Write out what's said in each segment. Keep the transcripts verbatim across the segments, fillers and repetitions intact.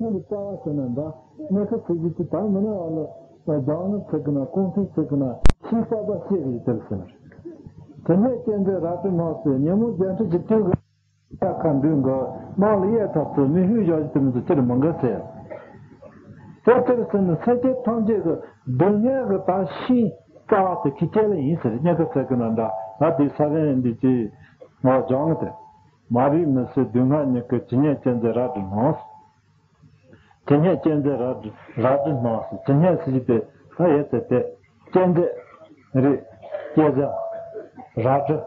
ཁྱོད་ཀྱི་རྩ་བ་ཟེར་ན་འདྲ། གནས་སྐབས་ཚིག་གི་དེ་དང་མི་ནུས་པ་ལ་སྦྱང་ནི་ཚིག་གི་ན་གོང་ཚིག་ཚིག་གི་ན་ཤེས་པ་པ་ཤེས་ཀྱི་དེར་ཟེར། དེ་ནས་སྐྱེ་མཛད་རལ་གྲི་སྣང་སྲིད། ཉོན་མོངས་རྒྱན་ཁྲི་གི་དུས་ཀྱི་ཁ་འདུས་འགོ་དམངས་ལ་གཡས་ཐོབ་ཚུལ་མི་ཧུད་བཞག་གི་དེ་མི་ཚོ་ཅིར་མི་འགལ་ཟེར། དེ་ཅིར་ཟེར་ནི་སེམས་ཅན་ཐམས་ཅད་ཀྱི་སྡུག་བསྔལ་གྱི་དག་ཤིང་རྩ་བ་དེ་ཁྱི་སྐྱེ་ལེ་ཡིན་ཟེར། སྙན་ཁ་ཟེར་གི་ན་འདྲ། ད་དེ་ས་བོན་འདི་ཅི་ངོ་སྦྱོང་གི་དེ། མ་རིག་མུན་སེལ་སྡུག་བསྔལ་ཉེར་དགུ། ཇི་སྙེད་སྐྱེ་མཛད་རལ་གྲི་སྣང་། ཇི་སྙེད་སྐྱེ་མཛད་རལ་གྲི་རལ་གྲི་སྣང་ཟེར། ཇི་སྙེད་ཟེར་གྱི་དེ་ད་ཡོད་དེ་དེ། སྐྱེ་མཛད་རེད། སྐྱེ་མཛད་རལ་གྲི།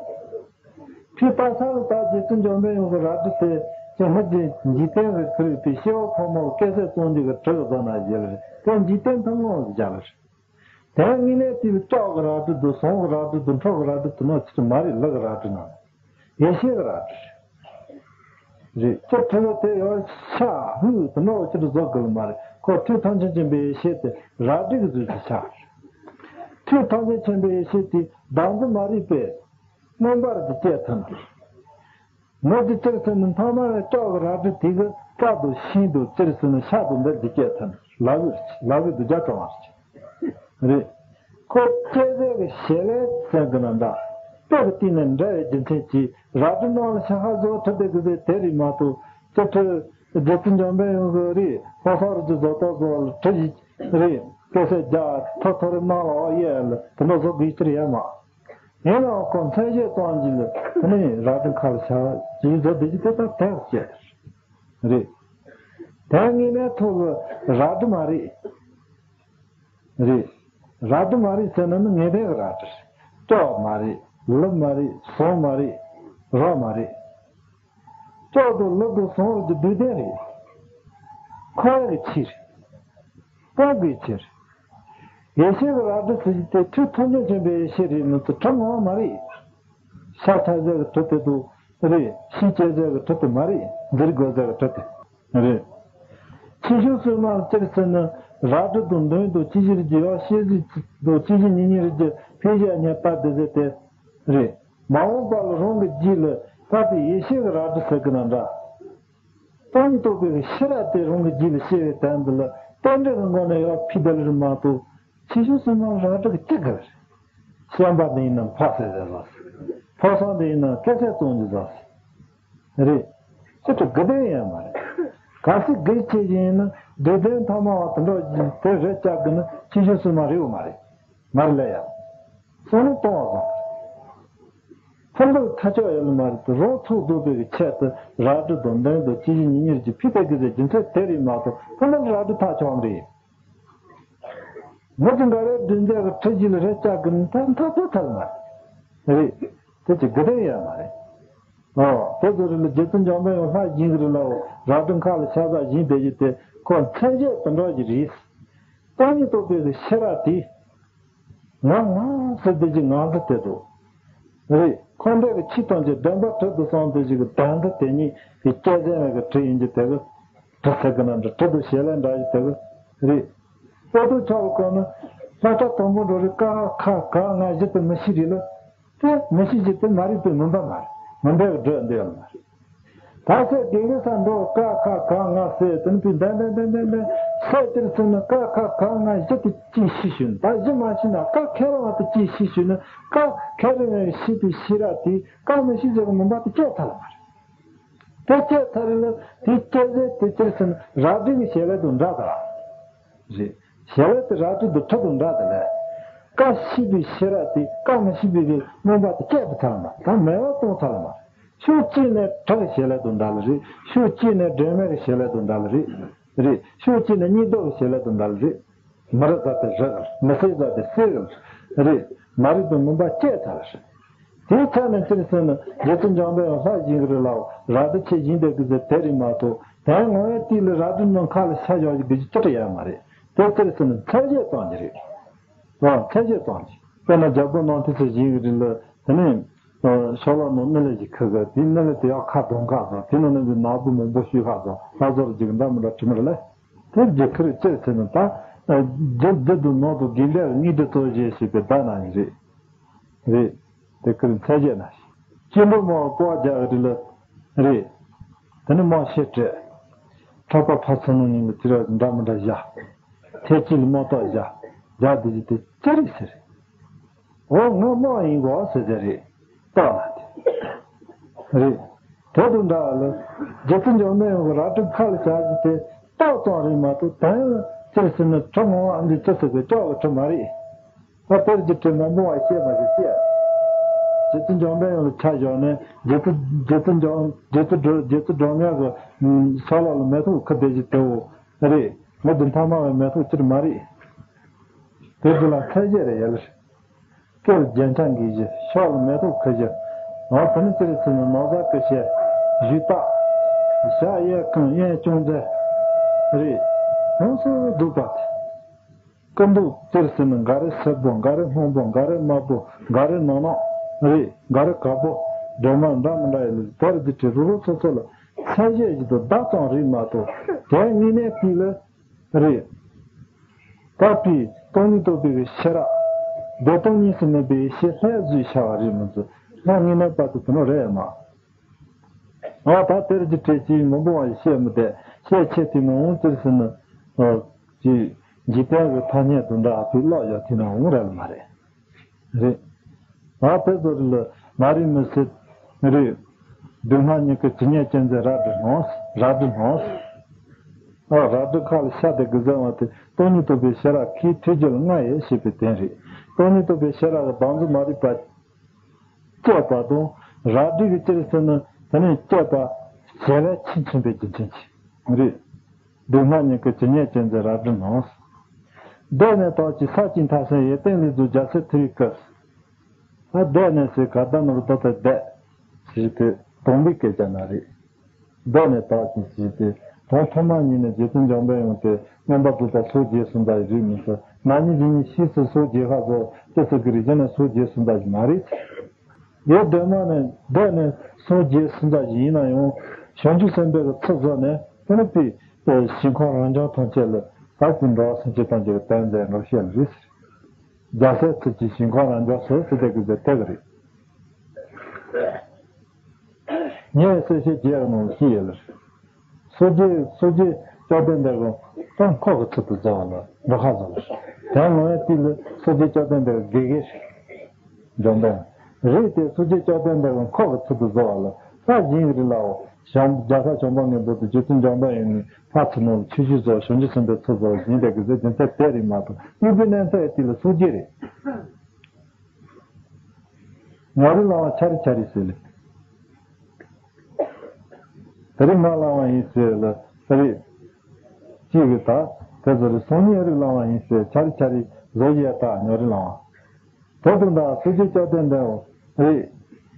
ཁྱོད་པ་ས་ལ་ད་རྗེ་བཙུན་འཇམ་དཔལ་དབྱངས་ཀྱི་རལ་གྲི་དེ་ཅི་མི་ཅི་འཇིག་རྟེན་གྱི་ཁུར་པའི་སྐྱེ་བོ་ཕོ་མོ་སྐད་ཚད་གཙང་རྒྱུ་གི་གྲི་གི་བཟོ་ན་བཞེས་རེད། དེ་འཇིག་རྟེན་ཐུན་མོང་གི་རྒྱ་རེད། དེ་དངོས་གནས་དེ་ལ་ལྕགས་ཀྱི་རལ་གྲི་འདུག་ཟངས་ཀྱི་རལ་གྲི་འདུག་འཕྲོག་གི་རལ་གྲི་འདུག་ནོ་ཅི་མ་རེད། ལག་གི་རལ་གྲི་ན་ཡེ་ཤེས་ཀྱི་རལ་གྲི་རེད། ཅི་ཁྲི་ལ་དེ་ཡོད་ཤ་ཧུད་དུ་ནོ་ཅི་རུ་བཟོ་དགོས་མ་རེད། ཁོ་ཐུགས་ཐམས་ཅད་མཁྱེན་པའི་ཡེ་ཤེས་དེ་རལ་གྲི་གི་བཟོས་ཀྱི་ཆ་རེད། ཐུགས་ཐམས་ཅད་མཁྱེན་པའི་ཡེ་ཤེས་དེ་བདག་འཛིན་མ་རིག་པས། མངོན་པར་འདི་སྐྱེ་ཐུབ། མི་འདི་ཅིར་ཟེར་ན་མཐའ་མ་ལ་ལྕགས་ཀྱི་རལ་གྲི་དེ་གི་རྩ་དང་ཤིང་དང་ཅིར་ཟེར་ན་ཤ་དང་འདི་འདི་སྐྱེ་ཐུབ། ལབ་གི་ལབ་གི་འདི་རྒྱ་གྲོང་བ་རེད། ཁོ་སྐྱེ་མཛད་ཀྱི་ཞལ་ལས་ཟེར་གི་ན་འདྲ། དཔེ་གི་སྟེང་ནས་འདྲ་བའི་རྒྱུ་མཚན་གྱིས་རལ་གྲི་ནང་ལ་ཤ་ཁ་བཟོ་ཐུབ་པའི་གི་ཟེར་དེ་རིགས་མ་གཏོགས་ཅི་ཁྲི་རྗེ་བཙུན་འཇམ་དཔལ་དབྱངས་ཀྱི་རེད། ལྷོ་ཕྱོགས་རི་རྒྱུད་བཟོ་ལྟ་བཟོ་ལ་གྲི་ཡིས་རེད། སྐད་ཆ་རྒྱ་ཐོ་ཐོ་རི་ནང་ལ་འོ་ཡེ་ལ་དེ་འདྲ་བཟོ་དགོས་ཀྱི་ཡོད་མ། ཡིན་ནའང་ཁོ་མཚན་བརྗོད་གཏོང་རྒྱུ་ལ་དེ་ནས་རལ་གྲི་ཁ་ལ་ཤ་ཅིག་བཟོ་བསྡད་རྒྱུ་དེ་དང་དེ་བྱས་རེད། དེ་དངོས་གནས་ཐོག་གི་རལ་གྲི་མ་རེད། རེད། རལ་གྲི་མ་རེད་ཟེར་ན་ནི་ངེས་གཏན་གྱི་རལ་གྲི་རེད། ལྕགས་མ་རེད། ལུད་མ་རེད། ཟངས་མ་རེད། རོ་མ་རེད། ལྕགས་དང་ལུད་དང་ཟངས་རོ་གི་རྡུལ་ལྡན་རེད། འཁོར་བའི་ཆོས་རེད། སྤོང་དགོས་ཕྱིར། ཡེ་ཤེས་ཀྱི་རལ་གྲི་ཟེར་གྱི་དེ་ཐུགས་ཐམས་ཅད་མཁྱེན་པའི་ཡེ་ཤེས་རེད་མི་ཚོ་གྲི་ངོ་མ་རེད། ཤ་ཚ་ཟེར་གྱི་གྲི་དེ་དང་རེད། ཤིང་སྐྱེ་ཟེར་གྱི་གྲི་དེ་མ་རེད། འདིར་དགོས་ཟེར་གྱི་གྲི་དེ་རེད། ཆོས་སྐྱོང་སྲུང་མ་ལ་ཅིར་ཟེར་ན་རལ་གྲི་དང་མདུང་དང་སྐྱེ་ཤི་རིགས་ཀྱི་ཡང་ཤེས་གཟུགས་དང་སྐྱེ་ཤི་ཉེ་གཉིས་རིགས་ཀྱི་ཕན་ཞབས་གཉེར་པ་དེ་ཟེར་དེ་རེད། མ་འོངས་པ་ལ་རང་གི་རྒྱུད་ལ་དཔག་པའི་ཡེ་ཤེས་ཀྱི་རལ་གྲི་ཟེར་གྱི་ན་འདྲ། སྟོང་ཉིད་རྟོགས་པའི་ཤེས་རབ་དེ་རང་གི་རྒྱུད་ལ་སྐྱེ་བའི་དོན་འདི་ལ་རྟེན་འབྲེལ་གྱི་སྒོ་ནས་ཡང་ཕུལ་བསྡད་ལེ་རེད་མ་གཏོགས་ཆོས་སྐྱོང་སྲུང་མ་རལ་གྲི་གི་ཅི་དགོས་རེད། བཤན་པ་འདི་ཡིན་ན་ཕོག་ཟེར་ཟེར་ལ། ཕོ་སང་འདི་ཡིན་ན་སྐད་ཆ་གཏོང་རྒྱུ་ཟ་ཟེར། རེད། ཅི་ཐུབ་དགེ་ལྡན་ཡང་མ་རེད། གལ་སྲིད་དགེ་བྱེད་ཀྱི་ཡིན་ན་དགེ་ལྡན་ཐ་མ་བ་དེ་འདྲ་ཡིན་དེ་རེད་ཅག་གི་ནི་ཆོས་སྐྱོང་སྲུང་མ་རེད་འོ་མ་རེད། མར་ལས་ཡང་། བསམ་བློ་གཏོང་བ་དང་། ཕུན་སུམ་ཚོགས་ཆོག་ཡོད་ལ་མ་རེད་དེ་རང་ཚུགས་རྫོགས་པའི་གི་ཆེད་དུ་རལ་གྲི་དང་མདུང་དང་སྐྱེ་ཤི་ཉེ་གཉིས་ཀྱི་ཕུད་དེ་གི་ཟེར་རྒྱུ་མཚན་དེ་རེད་མ་གཏོགས་ཕུན་སུམ་རལ་གྲི་ཐག་ཆོད་རེད། ངོ་ཅི་འགའ་རེ་མདུང་རྩེ་གི་ཁྲི་རྒྱུད་ལ་རེ་ལྕག་གི་ནི་ཐག་མཐའ་པོ་ཐལ་མ་རེད། དེ་ཅི་དགེ་ལྡན་ཡོད་མ་རེད། ཨོ་དེ་ཚོ་རེད་ལ་རྗེ་བཙུན་འཇམ་དཔལ་དབྱངས་ལྷ་བཞེངས་གི་རེད་ལ་རལ་གྲི་ཁ་ལ་ཤ་ཟ་བཞེངས་བསྡད་རྒྱུ་དེ་ཁོ་མཚན་བརྗོད་དེ་འདྲ་ཞིག་རེད། སྟོང་ཉིད་རྟོགས་པའི་གི་ཤེས་རབ་དེ། ང་ང་ཟེར་བསྡད་ཀྱི་ང་ཚོ་དེ་ཚོ། རེད། འཁོར་འདས་ཀྱི་ཆོས་ཐམས་ཅད་བདེན་པ་དྲུག་ཏུ་སོང་བསྡད་ཀྱི་གི་བདེན་མཐའ་དེ་ཉིད་ཀྱི་སྐྱེ་ཟེར་བའི་གི་གྲི་ཡིན་གྱི་དེ་གི་གྲི་ཟེར་གི་ན་འདྲ་གྲི་དང་ཞལ་ལས་འདྲ་ཡི་དེ་གི་རེད། ལྟོ་ལྟོ་ཆགས་པ་གང་ན་ལྷ་སྐལ་དང་པོ་འགྲོ་རེད། ཀ་ཁ་ག་ང་བཞི་དེ་མི་ཤི་རེད་ལ། དེ་མི་ཤི་རྒྱུ་དེ་མ་རིག་པའི་མུན་པ་མ་རེད། མུན་པའི་གི་གྲི་འདི་ཡང་མ་རེད། ད་ཚེ་དགེ་བའི་ས་འགྲོ་ཀ་ཁ་ག་ང་ཟེར་དེ་ནི་བུ་ལྡན་ལྡན་ལྡན་ལྡན་ལྡན་ས་དེར་སོང་ན་ཀ་ཁ་ག་ང་བཞི་དེ་ཅིག་ཤི་ཞུ་ན་ད་བཞི་མ་ཤི་ན་ཀ་ཁེ་རང་བ་དེ་ཅིག་ཤི་ཞུ་ན་ཀ་ཁེ་རང་བའི་ཤི་དེ་ཤི་ར་དེ་ཀ་མི་ཤི་ཟེར་གི་མུན་པ་དེ་སྐྱེ་ཚར་མ་རེད། དེ་སྐྱེ་ཚར་ལ་དེ་སྐྱེ་ཟེར་དེ་དེར་སོང་ན་རལ་གྲི་གི་ཞལ་ལས་དང་འདྲ་ག་རེད། ཞལ་ལས་དེ་རལ་གྲི་དང་ཁྲི་དང་འདྲ་དེ་ལས། ཀ་ཤི་བའི་ཤི་ར་དེ་ཀ་མི་ཤི་བའི་གི་མུན་པ་དེ་སྐྱེ་དེ་ཚར་མ་ད་མེད་པ་གཏོང་ཚར་མ་རེད། ཕྱོགས་གཅིག་ནས་བྲག་གི་ཞལ་ལས་དང་འདྲ་ལ་རེད། ཕྱོགས་གཅིག་ནས་སྒྲོན་མེ་གི་ཞལ་ལས་དང་འདྲ་ལ་རེད། རེད། ཕྱོགས་གཅིག་ནས་གཉིས་ལྡོག་གི་ཞལ་ལས་དང་འདྲ་ལ་རེད། མི་རིག་ས་དེ་རིག་མི་སྲིད་ས་དེ་སྲིད་རེད། མ་རིག་པའི་མུན་པ་སྐྱེས་ཚར་རེད། དེའི་ཆ་ནས་སྤྱིར་ཟེར་ན་རྗེ་བཙུན་འཇམ་དཔལ་ལྷ་བཞེངས་རེད་ལ་རལ་གྲི་ཆེ་བཞེངས་བསྡད་གི་ཟེར་དེ་རིགས་མ་གཏོགས་དོན་ངོ་བོའི་དུས་ལ་རལ་གྲི་ནང་ཁ་ལ་ཤ་བཞག་རྒྱུ་གི་ཅི་ཡང་མ་རེད། དེ་སྤྱིར་ཟེར་ན་མཚན་བརྗོད་ཙམ་གྱི་རེད། ཨ། མཚན་བརྗོད་ཙམ་གྱི། དཔེར་ན་རྒྱལ་པོ་ནང་དུས་སུ་བཞེངས་རིགས་ལ་དེ་ནས་ཤོ་ལོ་ནང་སྨན་བླའི་གཞི་ཁ་ག་དེའི་སྨན་བླ་དེ་ཡང་ཁ་གདོང་ཁ་བཟང་དེ་ནང་ནས་ནག་པོ་མང་པོ་ཞུ་ཁ་བཟང་ལྷ་བཟོ་རུ་འཇུག་འདྲ་མི་འདྲ་དྲི་མི་རེད་ལ། དེ་རྒྱུ་ཁུར་ཅེས་ཟེར་ན་ད་རྒྱུ་རྒྱུ་དུ་ནང་དུ་དགེ་འདྲ་གཉིས་དུ་རྩོད་བྱེད་ཞེས་པའི་བརྡ་ན་ཡིན་རེད། རེད། དེ་ཁུར་མཚན་བརྗོད་ན་ཞིག་སྐྱེ་འགྲོ་མང་བ་ཀོ་བ་རྒྱག་རིགས་ལ་རེད། དེ་ནི་མང་ཤེས་སྤྲད། ཆར་པ་ཕར་ཚུར་ནང་ཉིན་ལ་ཅི་ར་འདྲ་མི་འདྲ་བཞག་ཐལ་སྐྱེས་ལ་དམག་རྟགས་བཞག་བཞག་དེ་ཅི་དེ་ཅི་རེད་ཟེར། འོ་ང་དམག་ཡིན་གོ་ཟེར་ཟེར་རེད། རྟགས་ལ་དེ་རེད། དེ་དང་འདྲ་བ་ལ་རྗེ་བཙུན་འཇམ་དཔལ་དབྱངས་ཀྱི་རལ་གྲི་ཁ་ལ་བཞག་གི་དེ་རྟགས་ཙམ་རེད་མ་གཏོགས་ད་ཡང་ཅི་རེད་ཟེར་ན་གྲི་མང་བ་འདི་ཅི་ཟེར་གི་ལྕགས་ཀྱི་གྲི་མ་རེད། ད་དེར་གྱི་དྲི་མ་མང་བ་བཤད་མ་ཞིག་བཤད། རྗེ་བཙུན་འཇམ་དཔལ་དབྱངས་ལ་ཆ་བཞག་ནས་རྗེ་བཙུན་རྗེ་བཙུན་འཇམ་རྗེ་བཙུན་སྒྲོལ་རྗེ་བཙུན་སྒྲོལ་མ་གི་ཕྱག་ལོགས་ལ་མེ་ཏོག་ཁུར་བསྡད་ཀྱི་དེའོ་རེད། ངས་འདི་མཐའ་མ་བའི་མེ་ཏོག་སྤྱིར་མ་རེད། དེ་དུས་ལ་ཚད་གཞི་རེད་ཡ་ལེ། སྐེ་ལ་རྒྱན་ཆ་འགེལ་གཞི་ཕྱག་ལ་མེ་ཏོག་ཁུར་གཞི། འོ་དེ་ནི་ཅི་རེད་ཟེར་ན་ནོར་བཟའ་སྐུ་ཞབས་བཞུགས་སྟངས། ཞྭ་གཡས་བསྐུམ་གཡོན་བརྐྱང་མཛད། རེད། ཡོངས་སུ་བསྡུས་པ་དེ། སྐུ་མདོག་སྤྱིར་ཟེར་ན་འགའ་རེ་སེར་པོ་འགའ་རེ་སྔོན་པོ་འགའ་རེ་དམར་པོ་འགའ་རེ་ནག་ནག་རེད། འགའ་རེ་དཀར་པོ་སྒྲོལ་མ་འདྲ་མི་འདྲ་ཡོད་ལ་དེར་འདི་བྲིས་རུ་རུ་ཚོ་ཚོ་ལ་ཚད་གཞི་བཞིན་དུ་བརྡ་ཙམ་རེད་མ་གཏོགས་དེ་དངོས་གནས་དེ་ལ་རེད། དག་པའི་སྟོང་ཉིད་རྟོགས་པའི་ཤེས་རབ་བདེ་སྟོང་གཉིས་སུ་མེད་པའི་ཤེས་ལྷས་བཟོས་བྱ་བ་རེད་མི་ཚོ་ལྷ་དངོས་གནས་པ་དེ་དེ་ནོ་རེད་མ། ཨ་ད་དེར་གྱི་གྲས་ཀྱིས་མི་འབོང་བ་ཞིག་བཤད་མི་དེ་བཤད་ཆེ་དེ་མི་འོང་ཟེར་ཟེར་ན། ཨ་ཅི་འཇིག་རྟེན་གྱི་ཐ་སྙད་དུ་འདྲ་བའི་ཀློག་ཡོད་དེ་ན་འོང་ར་ལ་མ་རེད། རེད། ཨ་དེ་ཚོ་རེད་ལ་མ་རེད་མི་སྲིད། རེད། སྡུག་བསྔལ་མྱུ་གུ་ཇི་སྙེད་ཅན་ཟེར་རལ་གྲི་སྣང་། རལ་གྲི་སྣང་། ཨ་རལ་གྲི་ཁ་ལ་ཤ་དེ་གི་ཟེར་བ་དེ་སྟོང་ཉིད་རྟོགས་པའི་ཤེས་རབ་ཁའི་ཐོས་རྒྱུ་ལ་ལྔ་ཡོད་ཞེས་པའི་དོན་རེད། སྟོང་ཉིད་རྟོགས་པའི་ཤེས་རབ་ཀྱི་བང་མཛོད་མ་རིག་པ། བཅད་པ་དང་རལ་གྲི་གི་ཅི་རེད་ཟེར་ན་དེ་ནས་བཅད་པ་བྱེད་ལས་ཆེས་མཚུངས་པའི་རྒྱུ་མཚན་གྱིས་རེད། སྡུག་བསྔལ་མྱུ་གུ་ཇི་སྙེད་ཅན་ཟེར་རལ་གྲི་སྣང་། བཟླས་ནས་དག་ཅིང་ས་བཅད་མཐའ་གསལ་ཡོན་ཏན་ལས་རྫོགས་རྒྱལ་སྲས་ཐུ་ཡི་སྐུ། ད་བཟླས་ནས་ཟེར་ག་ད་ནོར་ད་ད་བཟླས་ཞེས་པའི་དང་པོའི་སྐད་ཆ་ན་རེད། བཟླས་ནས་དག་ཅིང་ཞེས་ཏེ་དོན་ཐོག་མ་ཉིད་ནས་རྗེ་བཙུན་འཇམ་དཔལ་དབྱངས་དེ་མངོན་པར་རྫོགས་པར་སངས་རྒྱས་སོང་ད་ཡི་རིགས་མིན་ཟེར་ན་ཉིད་ཀྱི་ཉིད་ཤེས་སུ་སངས་རྒྱས་ཁ་སོགས་ཏི་སི་ཀི་རིགས་ཀྱི་ནས་སངས་རྒྱས་སོང་ད་ཡི་མ་རེད། ཡོད་དོན་མ་ནས་བཟླས་ནས་སངས་རྒྱས་སོང་ད་ཡི་ཡིན་ན་ཡང་བྱང་ཆུབ་སེམས་དཔའི་གི་ཚུལ་བཟོ་ནས་དེ་ནི་པའི་ཞིང་ཁམས་རབ་འབྱམས་ཐམས་ཅད་ལ་ད་ཀྱི་འགྲོ་བ་སེམས་ཅན་ཐམས་ཅད་ལ་དོན་མཛད་འགྲོ་བཤད་ལ་རེད་ཟེར། རྒྱལ་སྲས་ཚུལ་གྱི་ཞིང་ཁམས་རབ་འབྱམས་སོ་སོ་དེ་གི་ཟེར་དེ་གི་རེད། ཉེ་བའི་གསལ་བཤད་བརྒྱད་ཀྱི་ནང་ལ་ཅི་ཡོད་ལ། སངས་རྒྱས་སངས་རྒྱས་བཅོམ་ལྡན་འདས་ཀྱི་ད་འཁོར་གྱི་ཚུལ་དུ་བཟོ་བ་ལ་འགྲོ་ཁ་བཟོ་ལ། དོན་ངོ་བོའི་དུས་ལ་སངས་རྒྱས་བཅོམ་ལྡན་འདས་ཀྱི་དགེ་རྒན་འཇོམས་པ་རེད་དེ་སངས་རྒྱས་བཅོམ་ལྡན་འདས་ཀྱི་འཁོར་གྱི་ཚུལ་དུ་བཟོ་བ་ལ་ད་གཞན་གྱི་རིགས་ལའོ། བྱམས་རྒྱལ་ས་བྱམས་པ་ངན་པོ་དུ་རྗེ་བཙུན་འཇམ་དཔལ་ཡོན་ནི་ཕར་ཚུར་ནང་ལ་ཆོས་བཞི་བཟོ་བྱང་ཆུབ་སེམས་དཔའི་ཚུལ་བཟོ་བཞིན་དེ་གི་ཟེར་རྒྱུ་མཚན་དེ་རེད་མ་གཏོགས་དངོས་པོའི་གནས་ཚད་དེ་ལ་སངས་རྒྱས་རེད། ངོ་རིས་བླ་མ་ཆ་རེ་ཆ་རེ་ཟེར་ལེ། དེ་རིང་ང་བླ་མ་ཡིན་ཟེར་ལ་ཟེར་རེད། གཅིག་གིས་ད་དེ་ཟེར་རེད་སང་ཉིན་རིགས་བླ་མ་ཡིན་ཟེར་ཆ་རེ་ཆ་རེ་བཟོ་ཡས་ད་ངོ་རིས་བླ་མ། དེ་དང་ད་སངས་རྒྱས་བཅོམ་ལྡན་འདས་རེད།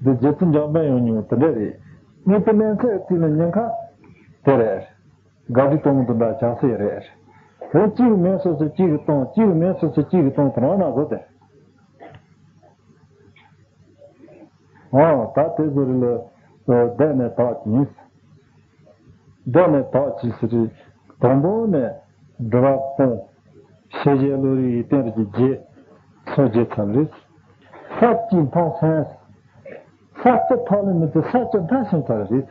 འདི་རྗེ་བཙུན་འཇམ་དཔལ་ཡོན་ཉིད་དེ་འདྲ་རེད། དངོས་པོའི་གནས་ཚད་དེ་ལ་ཉེན་ཁ་དེ་རེད། དགའ་བྲིས་གཏོང་གི་འདུག་འདྲ་ཆགས་སྲེད་རེད། བོད་གཅིག་མིན་སོ་སོ་གཅིག་གིས་གཏོང་གཅིག་མིན་སོ་སོ་གཅིག་གིས་གཏོང་དེ་རང་ན་བཟོ་དེ། ཨོ་ད་དེ་ཟེར་ལ་བཟླས་ནས་དག་ཅིང་། བཟླས་ནས་དག་ཅིང་ཟེར་དུས་དང་པོ་ནས་སྒྲུབ་པ་སྤོང་། ཤེས་བྱའི་བློ་རིག་ཡིད་བརྟན་རིགས་ཀྱི་རྗེས་སོ་རྗེས་ཚར་རེད། ས་ཀྱི་མཐའ་སེང་། ས་ཀྱི་ཐག་ལ་མི་ཚེ་ས་ཀྱི་མཐའ་སེང་ཚར་རེད།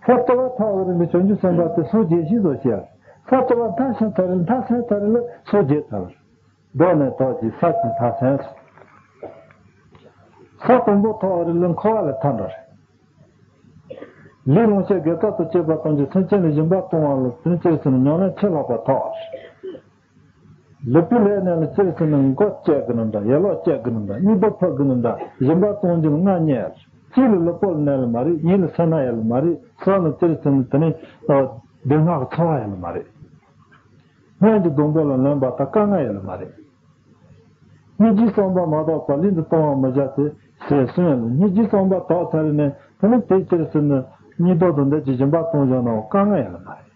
ས་ལྟེ་བ་ཐག་འོ་རི་ལ་བྱང་ཆུབ་སེམས་དཔའ་དེ་སངས་རྒྱས་ཤིང་བཟོ་ཤེས། ས་ལྟེ་བ་མཐའ་ཤིང་ཚ་རི་ལ་མཐའ་སེང་ཚ་རི་ལ་སངས་རྒྱས་ཚར། མདོ་ནས་དོགས་ཀྱི་ས་ཀྱི་མཐའ་སེང་། ས་དང་པོ་ཐག་འོ་རི་ལ་འཁོར་བ་ལ་མཐའ་འགྲོ་རེད། ལུས་ལོངས་སྤྱོད་དགེ་རྩ་དང་བཅས་པ་ཐམས་ཅད་སེམས་ཅན་ལ་སྦྱིན་པ་གཏོང་བ་ལ་དོན་ཅི་ཟེར་ན་ཉམས་ལེན་ཆེས་ལྷག་པ་ཐོག་རེད། ལུས་པོའི་ལས་གནས་ལ་ཅི་ཟེར་ན་མགོ་བཅད་དགོས་ནི་འདྲ་ཡ་ལོག་བཅད་དགོས་ནི་འདྲ་གཉིད་པ་ཕོག་དགོས་ནི་འདྲ་སྦྱིན་པ་གཏོང་རྒྱུ་ལ་མངའ་བརྙེས། ལྕེ་ལ་ལུས་པོ་ལ་གནས་ལ་མ་རེད། ཡིད་ལ་སེར་སྣ་ཡོད་ལ་མ་རེད། སེམས་ལ་ཅི་ཟེར་ན་དེ་ནི་སྡུག་བསྔལ་གྱི་ཚོར་བ་ཡོད་ལ་མ་རེད། སྔོན་གྱི་སྡོང་པོ་ལ་ལོན་པ་དང་དཀའ་ངལ་ཡོད་ལ་མ་རེད། སྙིང་རྗེའི་བསམ་པ་མ་དག་པར་ལུས་འདི་གཏོང་བར་མི་བྱ་སྟེ། ཞེས་གསུངས་ཡོད་ལ་སྙིང་རྗེའི་བསམ་པ་དག་ཚར་རེ་ནས་དེ་ནི་དེ་ཅི་ཟེར་ན་སྙིང་སྟོབས་དང་འདོད་ཀྱི་སྦྱིན་པ་གཏོང་བྱ་ནའང་དཀའ་ངལ་ཡོད་ལ་མ་རེད།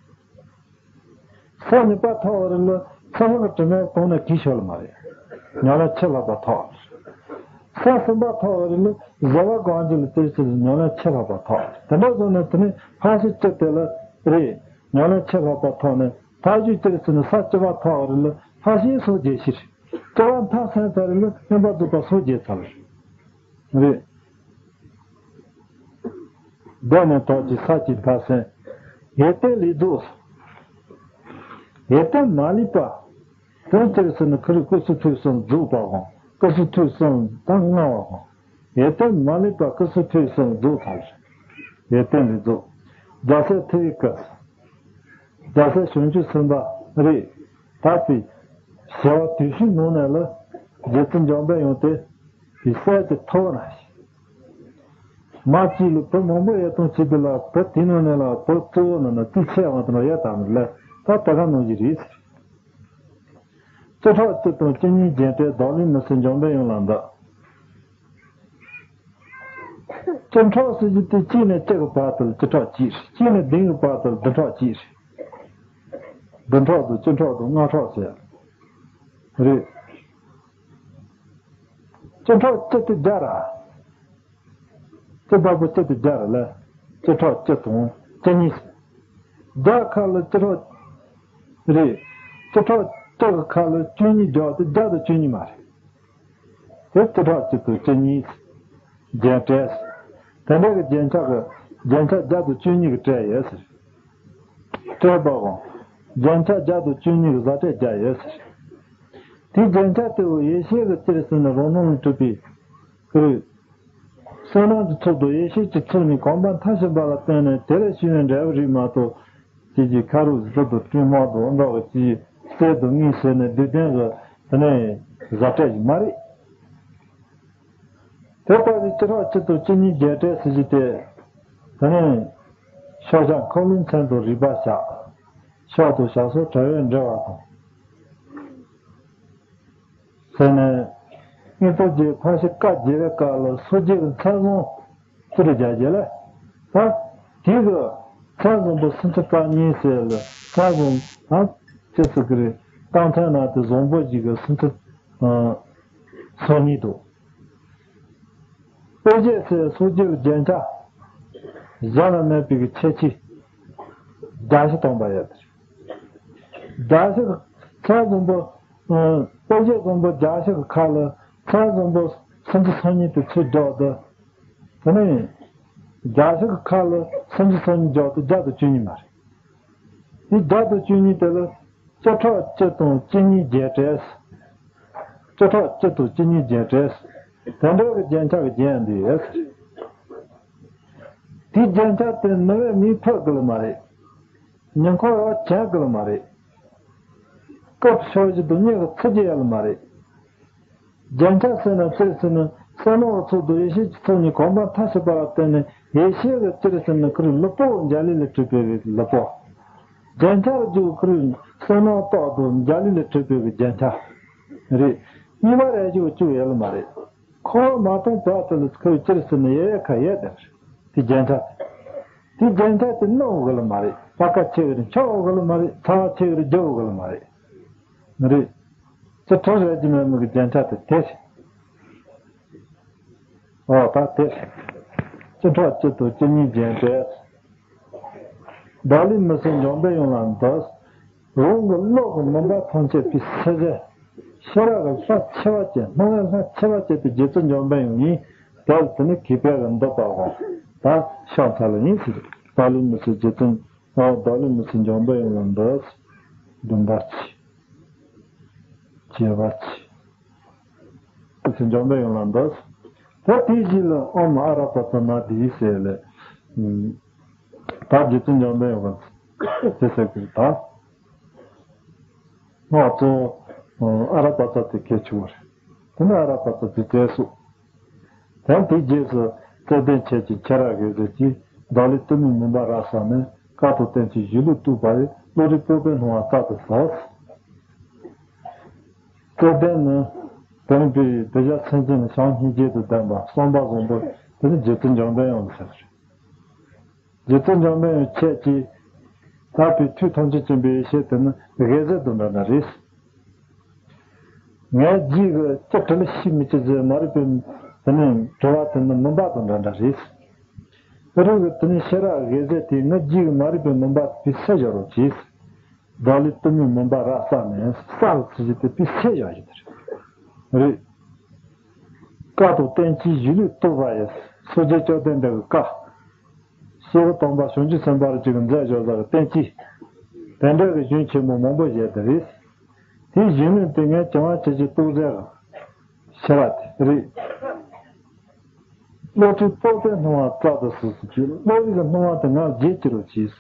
ས་གཉིས་པ་ཐག་འོ་རི་ལ་ཚ་བ་གི་དྲི་མས་གཏོང་ནས་གིས་ཤོར་ལ་མ་རེད། ཉམས་ལེན་ཆེས་ལྷག་པ་ཐོག་ས་གསུམ་པ་ཐག་འོ་རི་ལ་བཟོད་པ་སྒོམ་རྒྱུ་ལ་དེ་ཚེ་ཉམས་ལེན་ཆེས་ལྷག་པ་ཐོག་དེ་འདྲ་བཟུང་ནས་དེ་ནི་ཕར་ཕྱིན་བཅུ་དེ་ལ་རེད། ཉམས་ལེན་ཆེས་ལྷག་པ་ཐོག་ནས་ཕར་ཕྱིན་བཅུ་ཟེར་ནས་ས་བཅུ་པ་ཐག་འོ་རི་ལ་ཕར་ཕྱིན་སངས་རྒྱས་ཤེས། བཅུ་པ་མཐའ་སེང་ཚ་རི་ལ་མངོན་པར་རྫོགས་པར་སངས་རྒྱས་ཚར། རེད། མདོ་ནས་དོགས་ཀྱི་ས་ཀྱི་མཐའ་སེང་། ཡོན་ཏན་ལས་རྫོགས། ཡོན་ཏན་མ་ལུས་པ། དོན་དེར་སོང་ནས་ཁོ་རང་སྐུ་གསུང་ཐུགས་གསུམ་རྫོགས་པ་དང་སྐུ་གསུང་ཐུགས་གསུམ་དང་མངའ་བ་དང་། ཡོན་ཏན་མ་ལུས་པ་སྐུ་གསུང་ཐུགས་གསུམ་རྫོགས་ཐལ། ཡོན་ཏན་ལས་རྫོགས། རྒྱལ་སྲས་ཐུབ་པའི་སྐུ། རྒྱལ་སྲས་བྱང་ཆུབ་སེམས་དཔའ་རེད། ད་ལྟའི་བྱ་བ་དུས་ཤིག་ནང་ནས་ལ་རྗེ་བཙུན་འཇམ་དཔལ་དབྱངས་དེ་དེ་གསལ་གྱི་ཐོག་ན་ཞིག་མ་གཅིག་ལ་བུ་མང་པོ་ཡོད་དང་བྱེད་པའི་ལ་བུ་དེ་ནང་ནས་ལ་བུ་གཙོ་བོ་ནང་ན་རྩིས་ཆད་དབང་དུ་ན་ཡོད་དམ་ལ་ད་ལྟ་ག་ནང་བཞིན་རེད། བཅུ་ཕྲག་གཅིག་དང་བཅུ་གཉིས་རྒྱན་སྤྲས་བདག་ལུས་མི་ཟད་འཇམ་དཔལ་དབྱངས་ལ་འདུད། བཅུ་ཕྲག་ཟེར་རྒྱུ་དེ་གཅིག་ནས་གཅིག་གི་བར་དུ་བཅུ་ཕྲག་གཅིག་རེད། གཅིག་ནས་བདུན་གྱི་བར་དུ་བདུན་ཕྲག་གཅིག་རེད། བདུན་ཕྲག་དང་བཅུ་ཕྲག་དང་ལྔ་ཕྲག་ཟེར། རེད། བཅུ་ཕྲག་གཅིག་དེ་བརྒྱ་ར། བཅུ་པ་པོ་གཅིག་དེ་བརྒྱ་ར་ལ། བཅུ་ཕྲག་གཅིག་དང་བཅུ་གཉིས། བརྒྱ་ཁ་ལ་བཅུ་ཕྲག་རེད། བཅུ་ཕྲག་གཅིག་གི་ཁ་ལ་བཅུ་གཉིས་བརྒྱབ་སྟེ་བརྒྱ་དང་བཅུ་གཉིས་མ་རེད། དེ་བཅུ་ཕྲག་གཅིག་དང་བཅུ་གཉིས། རྒྱན་སྤྲས། དེ་འདྲ་གི་རྒྱན་ཆ་གི་རྒྱན་ཆ་བརྒྱ་དང་བཅུ་གཉིས་ཀྱི་སྤྲས་ཡོད་ཟེར། སྤྲས་པའམ། རྒྱན་ཆ་བརྒྱ་དང་བཅུ་གཉིས་ཀྱི་བཟའ་སྤྲས་བརྒྱ་ཡོད་ཟེར། དེའི་རྒྱན་ཆ་དེ་བོ་ཡེ་ཤེས་ཀྱི་སྤྱིར་ཟིན་ནས་རང་སྣང་ལས་གྲུབ་པའི་ཁུར། བསོད་ནམས་ཀྱི་ཚོགས་དང་ཡེ་ཤེས་ཀྱི་ཚོགས་གཉིས་གོམས་པ་མཐའ་ཞུགས་པ་ལ་བརྟེན་ནས་དེ་ལས་བྱུང་བའི་འབྲས་བུ་རིགས་མ་གཏོགས། དེ་གི་ཁ་རུ་གཟི་དང་སྤྲིན་དམག་དང་འདྲ་བའི་ཅི་གསེར་དང་དངུལ་ཟེར་ནས་རྡུལ་ལྡན་གྱི་དེ་ནས་བཟའ་སྤྲས་ཤིག་མ་རེད། དེ་ལྟ་བུའི་བཅུ་ཕྲག་གཅིག་དང་བཅུ་གཉིས་རྒྱན་སྤྲས་ཟེར་རྒྱུ་དེ། དེ་ནས་ཕྱག་རྒྱ་འཁོར་ལོའི་མཚན་དང་རིག་པ་བཞག་ཕྱག་དང་ཞབས་སོར་བྲལ་བའི་འབྲེལ་བ་དང་། ཟེར་ནས། དངོས་པོ་རྒྱས་ཕར་ཕྱིན་བཀའ་བརྒྱད་པའི་སྐབས་ལ་སངས་རྒྱས་ཀྱི་མཚན་བཟང་ཅི་རུ་རྒྱ་རྒྱལ་ལ། ད། དེ་གི་མཚན་བཟང་པོ་སུམ་ཅུ་རྩ་གཉིས་ཟེར་ལ་མཚན་བཟང་ད་ཅི་ཟེར་གི་རེད། གཏམ་ཚན་ནང་དུ་བཟང་པོ་ཞིག་གི་སུམ་ཅུ་སོ་གཉིས་འདུག་དཔེ་བྱད་ཟེར་སངས་རྒྱས་ཀྱི་རྒྱན་ཆ་གཞན་ལ་མེད་པའི་གི་ཁྱད་ཆོས་བརྒྱ་བཞི་སྟོན་པ་ཡོད་དེ། བརྒྱ་བཞི་གི་མཚན་བཟང་པོ། ཨ། དཔེ་བྱད་བཟང་པོ་བརྒྱ་བཞི་གི་ཁ་ལ་མཚན་བཟང་པོ་སུམ་ཅུ་སོ་གཉིས་དེ་ཚུར་བསྒྲགས་ཏེ། དེ་ནས་བརྒྱ་བཞི་གི་ཁ་ལ་སུམ་ཅུ་སོ་གཉིས་བསྒྲགས་ཏེ་བརྒྱ་དང་བཅུ་གཉིས་མ་རེད། དེ་བརྒྱ་དང་བཅུ་གཉིས་དེ་ལ་བཅུ་ཕྲག་གཅིག་དང་བཅུ་གཉིས་རྒྱན་སྤྲས། བཅུ་ཕྲག་གཅིག་དང་བཅུ་གཉིས་རྒྱན་སྤྲས། དེ་འདྲ་གི་རྒྱན་ཆ་གི་རྒྱན་འདི་ཡོད། དེའི་རྒྱན་ཆ་དེ་ནུབ་པའི་མིག་ཕོག་གི་ལ་མ་རེད། ཉེ་འཁོར་ཡང་བྱེད་དགོས་ལ་མ་རེད། སྐབས་ཕྱོགས་བཞི་དུ་སྙེག་གི་ཚུལ་གྱི་ཡ་ལ་མ་རེད། རྒྱན་ཆ་ཟེར་ན་སྤྱིར་ཟེར་ན་བསོད་ནམས་ཀྱི་ཚོགས་དང་ཡེ་ཤེས་ཀྱི་ཚོགས་གཉིས་གོམས་པ་མཐའ་ཞུགས་པ་ལ་བརྟེན་ནས་ཡེ་ཤེས་ཀྱི་སྤྱིར་ཟེར་ན་ཁོ་རའི་ལུས་པོ་འཇའ་ལུས་ལས་གྲུབ་པའི་ལུས་པོ། རྒྱན་ཆ་རུ་འཇུག་ཁོ་རའི་བསོད་ནམས་སྟོབས་དང་འཇའ་ལུས་ལས་གྲུབ་པའི་རྒྱན་ཆ་རེད། གཉིས་པ་རེ་བཞི་བཅུ་ཡོད་ལ་མ་རེད། འཁོར་བ་མ་སྟོངས་བར་དུ་ལ་ཁོའི་སྤྱིར་ཟེར་ན་ཡེ་ཡེ་ཁ་ཡེ་དེ་རེད། དེ་རྒྱན་ཆ་དེ། དེ་རྒྱན་ཆ་དེ་གནོན་དགོས་ལ་མ་རེད། བར་ཁ་ཆེ་གི་རེད། འཁྱོག་དགོས་ལ་མ་རེད། ཚ་བ་ཆེ་གི་རེད། རྒྱག་དགོས་ལ་མ་རེད། མི་རེད། ཅི་ཁྲོ་རེད་ཀྱི་མེད་མི་གི་རྒྱན་ཆ་དེ་དེ་རེད། ཨོ་ད་དེ་རེད། བཅུ་ཕྲག་གཅིག་དང་བཅུ་གཉིས་རྒྱན་སྤྲས། བདག་ལུས་མི་ཟད་འཇམ་དཔལ་དབྱངས་ལ་འདུད། རང་གི་བློ་གི་མུན་པ་ཐམས་ཅད་པའི་སེལ་མཛད། ཤེས་རབ་ཀྱི་ལྷ་ཆེ་བ་ཅན་སྣང་བའི་ལྷ་ཆེ་བ་ཅན་དེ་རྗེ་བཙུན་འཇམ་དཔལ་དབྱངས་ཡིན། དེ་ལ་དེ་ནི་གུས་པས་ཀྱི་འདུད་པའོ། ད་ཕྱག་འཚལ་ལ་ཡིན་ཟེར། བདག་ལུས་མི་ཟད་རྗེ་བཙུན། ཨོ་བདག་ལུས་མི་ཟད་འཇམ་དཔལ་དབྱངས་ལ་འདུད། བདུན་པ་གཅིག་བརྒྱད་པ་གཅིག་རྗེ་བཙུན་འཇམ་དཔལ་དབྱངས་ལ་འདུད། ད་དེའི་རྗེས་ལ་ཨོཾ་ཨ་ར་པ་ཙ་ན་དྷཱིཿ་ཟེར་ལས། ད་རྗེ་བཙུན་འཇམ་དཔལ་དབྱངས་ལ་ཟེར་ཟེར་གི་ད། སྔགས་གཙོ་བོ་ཨ་ར་པ་ཙ་དེ་གལ་ཆེ་བོ་རེད། དེ་ནས་ཨ་ར་པ་ཙ་དེ་བཙལ་སོང་། དེ་དེའི་རྗེས་སུ་རྩོད་ལྡན་ཁྱེད་ཀྱིས་ཁྱེད་རང་གི་རེད་ཀྱིས་བདག་ལུས་གཏི་མུག་མུན་པ་རབ་བསལ་ནས། དཀའ་ཐུབ་བསྟན་བཅོས་གཞི་ལུས་བཏུལ་བ་ཡི། བློ་རིག་སྤོབས་པའི་སྣང་བ་རྩལ་དུ་ཟབ། རྩོད་ལྡན་ནི། དེ་རིང་པའི་དེ་ཞག་མཚན་ཅན་ནི་བྱམས་སྙིང་རྗེ་དང་ལྡན་པ་བསམ་པ་བཟང་པོ་དེ་ནི་རྗེ་བཙུན་འཇམ་དཔལ་དབྱངས་ལ་ཟེར་བ་རེད། རྗེ་བཙུན་འཇམ་དཔལ་དབྱངས་ཁྱེད་ཀྱིས་དག་པའི་ཐུགས་ཐམས་ཅད་མཁྱེན་པའི་ཡེ་ཤེས་དེ་ནི་དབྱེ་གཟེར་དང་འདྲ་འདྲ་རེད། ངའི་རྗེས་ཀྱི་ཅི་དྲིས་ལ་ཤེས་མི་ཅི་ཟེར་མ་རིག་པའི་དེ་ནི་དྲི་བ་དེ་ནི་མུན་པ་དང་འདྲ་འདྲ་རེད། ཨ་རུ་གི་དེ་ནི་ཤེས་རབ་དབྱེ་གཟེར་དེ་ངའི་རྗེས་ཀྱི་མ་རིག་པའི་མུན་པ་དེ་སེལ་བྱ་རོགས་གྱིས། བདག་ལུས་གཏི་མུག་མུན་པ་རབ་བསལ་ནས། བསལ་ཟེར་རྒྱུ་དེ་དེ་སེལ་བྱ་ཞིག་དེ་རེད། བཀའ་དང་བསྟན་བཅོས་གཞི་ལུས་བཏུལ་བ་ཡི། སངས་རྒྱས་བཅོམ་ལྡན་འདས་ཀྱི་བཀའ། སྐྱེས་བུ་དམ་པ་བྱང་ཆུབ་སེམས་དཔའ་རུ་གཅིག་གི་མཛད་བརྗོད་ལ་བསྟན་གྱིས། དེ་འདྲ་གི་གཞུང་ཆེན་པོ་མང་པོ་བཞག་དེ་རེད། དེའི་གཞུང་ལུགས་དེ་ངས་བྱང་བ་ཆེ་ཆེ་རྟོགས་ཟེར་ཤེས་པ་དེ་རེད། བློ་གྲོས་རྟོག་པས་སྣང་བ་རྩལ་དུ་གསོལ་ཟེར་གྱི་བློ་རིག་གི་སྣང་བ་དེ་ངར་བརྗེད་ཀྱི་རོགས་གྱིས།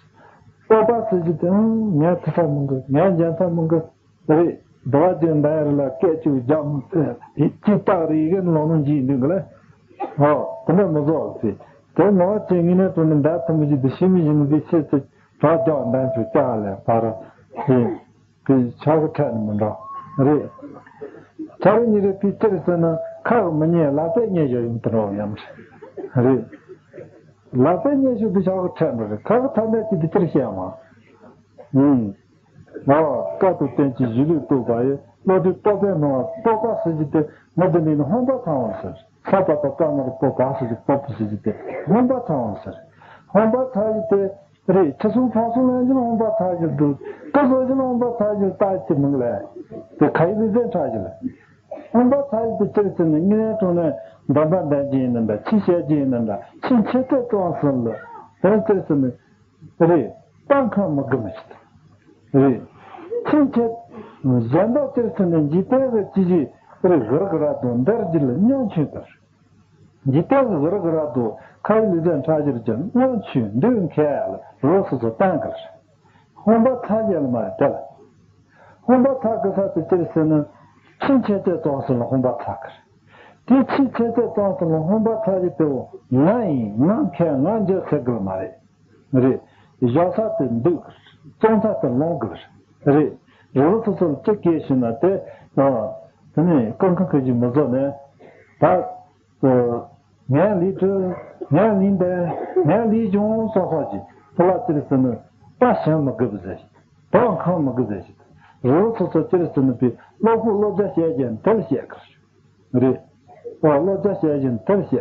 རྟོག་པ་ཟེར་གྱི་དེ་ཨང་ངས་དེ་ལྟར་མི་འགུལ། ངས་འཇམ་ཐབས་མི་འགུལ། རེད། འདུལ་བ་རྒྱུད་འདའ་ཡར་ལ་སྐད་ཅིག་རྒྱག་མི་ཐུབ། དེ་ཅི་རྟག་རེད་གི་ལོ་ནོ་འཇིག་འདུག་གི་ལ། ཨོ། དེ་འདྲ་མི་བཟོ་ཟེར། དེ་ངོ་བ་ཅན་ངེས་ནས་དྲུང་ནས་འདའ་ཐུབ་མི་ཞིག་འདི་ཤི་མི་ཞིག་འདི་ཤེས་ཚེ་བྲག་རྒྱག་འདན་ཚུལ་ལྕགས་ལས་ཕར་ར་ཟེར། དེ་ཆག་གི་ཁྲལ་ནི་མི་འདྲ། རེད། ཆ་རེ་ཉིན་རེ་དེ་ཅིར་ཟེར་ན་ཁག་མི་ཉན་ལ་ཚད་ཉན་བཞག་ཡོང་དུ་འགྲོ་ཡང་རེད། ལ་ཚད་ཉན་ཞུ་དུ་ཆག་གི་ཁྲལ་འགྲོ་རེད། ཁག་གི་ཐ་མའི་དེ་དེ་ཅིར་བཤད་མ། ཨུམ། ཨོ། བཀའ་དང་བསྟན་བཅོས་གཞི་ལུགས་རྟོགས་པ་ཡི་བློ་གྲོས་རྟོག་པས་སྣང་བ་རྟོག་པ་ཟེར་གྱི་དེ་ང་འདི་ནས་ནི་སྔོན་པ་ཚང་བ་ཟེར། ས་པ་པ་ཀ་ན་རོ་པོ་པ་ཟེར་གྱི་པོ་པོ་ཟེར་གྱི་དེ་སྔོན་པ་ཚང་བ་ཟེར། སྔོན་པ་ཚང་གི་དེ་རེད། ཆུ་སྲུང་ཕག་སྲུང་ལ་ཡང་སྔོན་པ་ཚང་གི་འདུག་ཀ་བཟོ་བཞིན་སྔོན་པ་ཚང་གི་ལྟ་ཅི་མིན་ལས་དེ་ཁ་ཡི་ལུས་རྩལ་ཕྲ་ཞིག་ལ། སྔོན་པ་ཚང་གི་དེ་ཅིར་ཟེར་ནས་ངེས་ལེན་དྲུང་ནས་འདོན་པ་འདོན་གྱི་ཡིན་ནམ་འདྲ། ཆོས་བཤད་ཀྱི་ཡིན་ནམ་འདྲ། ཆོས་འཆད་རྩོད་གཙང་སོང་ལ་དེ་ཅིར་ཟེར་ནས། རེད། སྤང་ཁང་མི་དགོས་མི་ཞིག་རེད། ཕྱིན་ཆད། གཞན་དག་ཅིར་ཟེར་ནས་འཇིག་རྟེན་གྱི་ཅི་ཞིག་རེད། གུ་རུ་གུ་ར་དང་འདིར་གྱི་ལ་ཉམ་ཆུང་དར། འཇིག་རྟེན་གྱི་གུ་རུ་གུ་ར་དང་ཁ་ཡི་ལུས་རྩལ་ཕྲ་ཞིག་ཀྱང་ཉམ་ཆུང་འདུག་མཁན་ལ་རོ་སོ་སོ་བསྟན་གར། ཧོན་པ་ཚ་ཡལ་མ་རེད་དེ་ལ། ཧོན་པ་ཚ་གི་ས་དེ་ཅིར་ཟེར་ན། ཕྱིན་ཆད་ཚད་གཙང་སོང་ལ་ཧོན་པ་ཚ་གར། དེ་ཕྱིན་ཆད་ཚད་གཙང་སོང་ལ་ཧོན་པ་ཚ་ཡི་དེ་བོ་ང་ཡིན་ང་མཁན་ང་འཇལ་ཟེར་གི་ལ་མ་རེད། རེད། བཞག་ས་དེ་འདུག་བཙོང་ས་དེ་ལོང་གི་རེད། རེད། རི་བོ་སོ་སོར་ཅི་སྐད་ཞུས་ན་དེ། ཨ། དེ་ནས་ཀུན་ཁང་ཁ་ཞིག་མི་བཟོ་ནས། ད། ཨ། ངའི་ལུས་དྲི། ངའི་ལུས་འདས། ངའི་ལུས་བྱུང་སོགས་སོགས་ཀྱི་ཕུ་ལ་ཅིར་ཟེར་ནས་པ་ཞང་མི་དགོས་ཟེར། དོག་ཁང་མི་དགོས་ཟེར་ཞིག་རི་བོ་སོ་སོར་ཅིར་ཟེར་ནས་པའི་བློ་ཁོག་བློ་རྒྱ་བཤད་ཀྱང་དེར་བཤད་གི་རེད། ཨ། བློ་རྒྱ་བཤད་ཀྱང་དེར་བཤད་གི་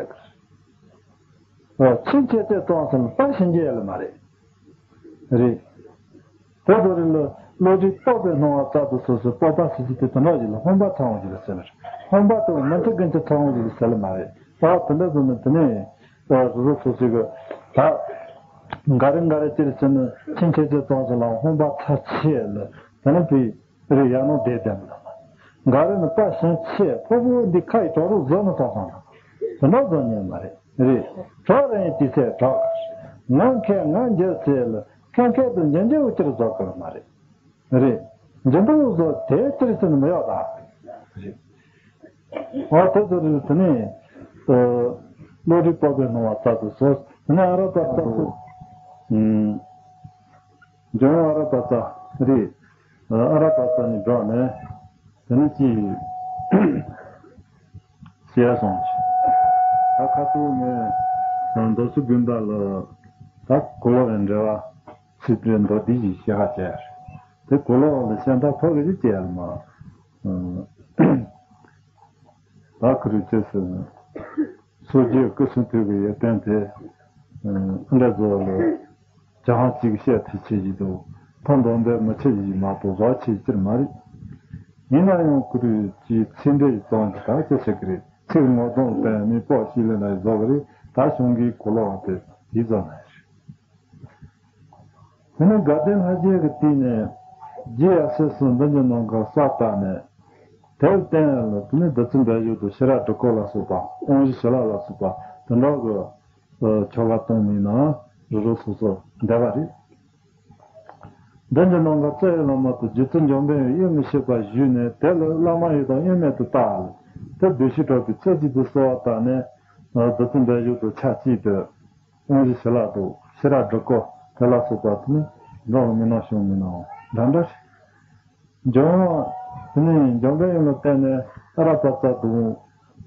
རེད། ཨོ། ཕྱིན་ཆད་ཚད་གཙང་སོང་ལ་པ་ཞིག་འཇལ་ཡ་ལ་མ་རེད། རེད། དེ་ཚོ་རིགས་ལ་བློ་གྲོས་རྟོག་པས་སྣང་བ་རྩལ་དུ་གསོལ་ཟེར། རྟོག་པ་ཟེར་གྱི་དེ་དོན་དག་ཅིག་ལ་སྔོན་པ་ཚང་བ་ཞིག་ལ་ཟེར་ལ། སྔོན་པ་དང་མི་མཐུན་ཀུན་གྱི་ཚང་བ་ཞིག་ལ་ཟེར་ལ་མ་རེད། ད་དེ་འདྲ་ཟེར་ན་དེ་ནས་རི་བོ་སོ་སོ་ཞིག་གི་ད་འགའ་རེ་འགའ་རེ་ཅིར་ཟེར་ན་ཕྱིན་ཆད་ཚད་གཙང་སོང་ལ་སྔོན་པ་ཚ་ཆེ་ལ་དེ་ནས་པའི། རེད། ཡང་ན་བསྡད་བསྡད་མི་ལ། འགའ་རེ་ནི་པ་ཞིག་ཆེ་ཕོ་བོ་འདི་ཁ་ཡི་གྲོག་རོགས་བཟོ་ནི་ཐོག་སོང་ན། དེ་འདྲ་བཟོ་ཉན་མ་རེད། རེད། གྲོགས་རེ་ཡིན་དུས་ཚེ་གྲོགས། ང་མཁས་ང་འཇལ་ཚེ་ལ་མཁས་མཁས་དུ་འཇལ་འཇལ་བོ་ཅིར་བཟོ་གི་མ་རེད། རེད། འཇལ་འདུག་བཟོ་དེ་ཅིར་ཟེར་ནི་མི་ཡོད་ད། རེད། འོ་དེ་ཚོ་རེད་དེ་ནས། བློ་གྲོས་རྟོག་པས་སྣང་བ་རྩལ་དུ་གསོལ། དེ་ནས་ཨ་ར་པ་རྩལ་དུ། ཨུམ། འཇམ་དབྱངས་ཨ་ར་པ་ཙ་རེད། ཨ་ར་པ་ཙ་ནས་འགྲོ་ནས་དེ་ནས་ཅི་ཞེས་སོང་། ད་ཁ་ཐུག་ནས་རྡོ་སོ་དགོན་པ་ལ་ད་གོ་ལོག་རེ་འབྲེལ་བ་ཚིག་པའི་མདོ་འདི་ཞིག་བཤད་ཁ་བྱས། དེ་གོ་ལོག་ལ་བཤད་མཐའ་ཕོག་གི་ཅི་བྱས་ལ་མ། ད་ཁུ་རུ་ཅི་ཟེར། སོ་སྐྱེ་སྐུ་གསུང་ཐུགས་ཀྱི་ཡོན་ཏན་དེ། ཨ་འདྲ་བཟོ་ལ། བྱ་ཧང་གཅིག་བཤད་ཐུབ་ཆེ་ཞིག་འདུག་ཐོ་འདོན་འདོན་མི་ཆེ་ཞིག་མ་གཏོགས་བཟོ་ཆེ་ཅིར་མ་རེད། ཡིན་ན་ཡང་ཁུ་རུ་ཅིའི་ཚིག་འགྲེལ་གཙང་གི་ད་ཅི་བྱེད་ཀྱི་རེད། ཚིག་ངོ་གདོང་བསྟན་མི་པོ་ཤི་ལེ་ན་བཟོ་གི་རེད། ད་གཞུང་གི་གོ་ལོག་དེ་འདི་ཙམ་ན་རེད། དེ་ནས་དགའ་ལྡན་ལྷ་རྒྱལ་གྱི་དུས་ནས་རྗེ་ཡབ་སྲས་སུ་འདི་ཉིད་ནང་གི་ས་བཏགས་ནས། དེར་བརྟེན་ལ་དེ་ནས་བདུད་རྩི་འབེབས་ཞུ་དང་ཤེས་རབ་སྒྲུབ་སྐོར་ལ་སོགས་པ་དབང་བཞི་ཞི་ལ་ལ་སོགས་པ་དེ་འདྲ་གི་ཆོ་ག་གཏོང་མིན་ན་རི་རོ་སོ་སོ་འདས་པ་རེད། འདི་ཉིད་ནང་གི་རྩ་བའི་བླ་མ་དང་རྗེ་བཙུན་འཇམ་དཔལ་དབྱངས་དབྱེར་མི་ཕྱེད་པ་བཞུགས་ནས་དེ་ལ་བླ་མ་ཡི་དམ་དབྱེར་མེད་དུ་བཏགས། དེ་བདུད་བཞི་སྐྲོད་པའི་ཚེ་གཅིག་ཏུ་གསོལ་བ་བཏབ་ནས་བདུད་རྩི་འབེབས་ཞུ་དང་ཆབས་ཅིག་ཏུ། དབང་བཞི་ཞི་ལ་དང་ཤེས་རབ་སྒྲུབ་སྐོར་དེ་ལ་སོགས་པ་དེ་ནི་འགྲོ་བའི་མི་སྣང་བྱུང་མི་སྣང་འདྲ་འདྲ་ཞིག་འབྱུང་བ་དེ་ནི་འཇམ་དཔལ་དབྱངས་ལ་བརྟེན་ནས་ཨ་ར་པ་ཙ་དང་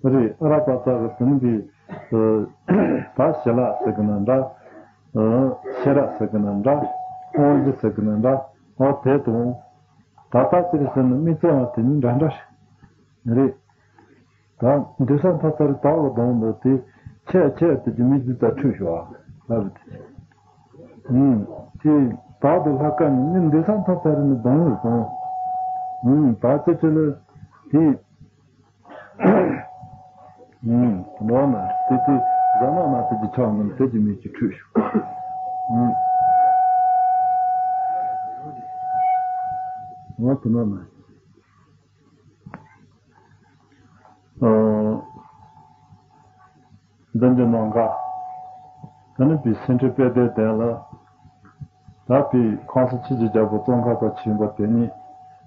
རེད། ཨ་ར་པ་ཙ་གི་དེ་ནི་དེ་ད་ཞི་ལ་ཟེར་གི་ན་འདྲ། ཤེས་རབ་ཟེར་གི་ན་འདྲ། དབང་བཞི་ཟེར་གི་ན་འདྲ། འོ་དེ་དང་ད་ལྟ་ཅིར་ཟེར་ན་དམིགས་བརྩེ་བ་དེ་ནི་འདྲ་འདྲ་ཞིག་རེད། ད་འདུས་ས་མཐའ་ཚར་དག་གི་སྡོང་དུ་དེ་ཆེ་ཆེ་དེ་གི་མི་འདི་ད་ཁྲུས་ཤོག་ལབ་དེ། ཨུམ། དེ་བདག་ཏུ་ལྷ་ཀ་ནི་འདུས་ས་མཐའ་ཚར་ནི་སྡོང་ལ་སོང་། ཨུམ། ད་ཅི་ཅི་ལ་དེ། ཨུམ། འགྲོ་ན་དེ་དེ་ཟ་མ་མ་དེ་གི་ཆགས་ནམ་དེ་གི་མི་གི་ཁྲུས་ཤོག་ཨུམ། ང་དེ་མ་མ། ཨ། འདི་འདི་ནང་ག་ད་ནི་པའི་སེ་འབྲས་དཔལ་ལྡན་ལྡན་ལ། ད་པའི་ཁོང་ས་ཆོས་ཀྱི་རྒྱལ་པོ་ཙོང་ཁ་པ་ཆེན་པོ་དེ་ཉིད་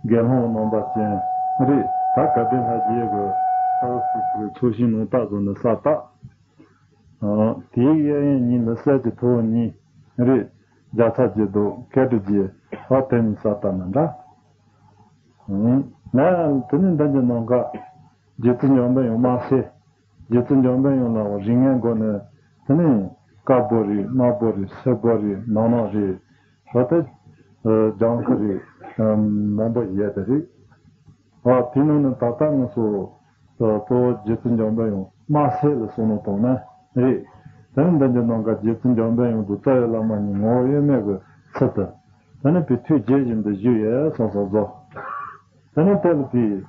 དགེ་སློང་རྣམ་པ་ཅན་རེད། ད་དགའ་ལྡན་ལྷ་རྗེ་གི་ཨ་ཚོགས་ཞིང་ནང་ད་བཟོ་ནས་ས་ད། ཨ། དེའི་གཡས་གཡོན་གཉིས་ལ་གསེར་གྱི་ཐུ་བོ་གཉིས་རེད། རྒྱ་ཚ་རྗེ་བདུད་ཀེ་ཏི་རྗེ་ཨ་དེ་གཉིས་ས་ད་ན་འདྲ། ཨ། ནས་དེ་ནི་འདི་འདི་ནང་ག་རྗེ་བཙུན་འཇམ་དཔལ་དབྱངས་དམར་སེར། རྗེ་བཙུན་འཇམ་དཔལ་དབྱངས་ལ་རིགས་ལྔའི་སྒོ་ནས་དེ་ནི་དཀར་པོ་རེད། དམར་པོ་རེད། སེར་པོ་རེད། ནག་ནག་རེད། ད་ལྟ་ལྗང་ཁུ་རེད། མང་པོ་ཡོད་དེ་རེད། ཨ། དེ་ནང་ནས་ད་ལྟ་ང་ཚོ་གཙོ་བོ་རྗེ་བཙུན་འཇམ་དཔལ་དབྱངས་དམར་སེར་ལ་བསམ་བློ་བཏང་ན་རེད། དེ་ནི་འདི་འདི་ནང་ག་རྗེ་བཙུན་འཇམ་དཔལ་དབྱངས་དང་རྩ་བའི་བླ་མ་གཉིས་ངོ་བོ་དབྱེར་མེད་ཀྱི་ཚུལ་དུ། དེ་ནི་པའི་ཐུགས་དགྱེས་བཞིན་དུ་བཞུགས་ཡོད་སོང་སོང་ཟོ། དེ་ནི་དེ་ལ་དེའི་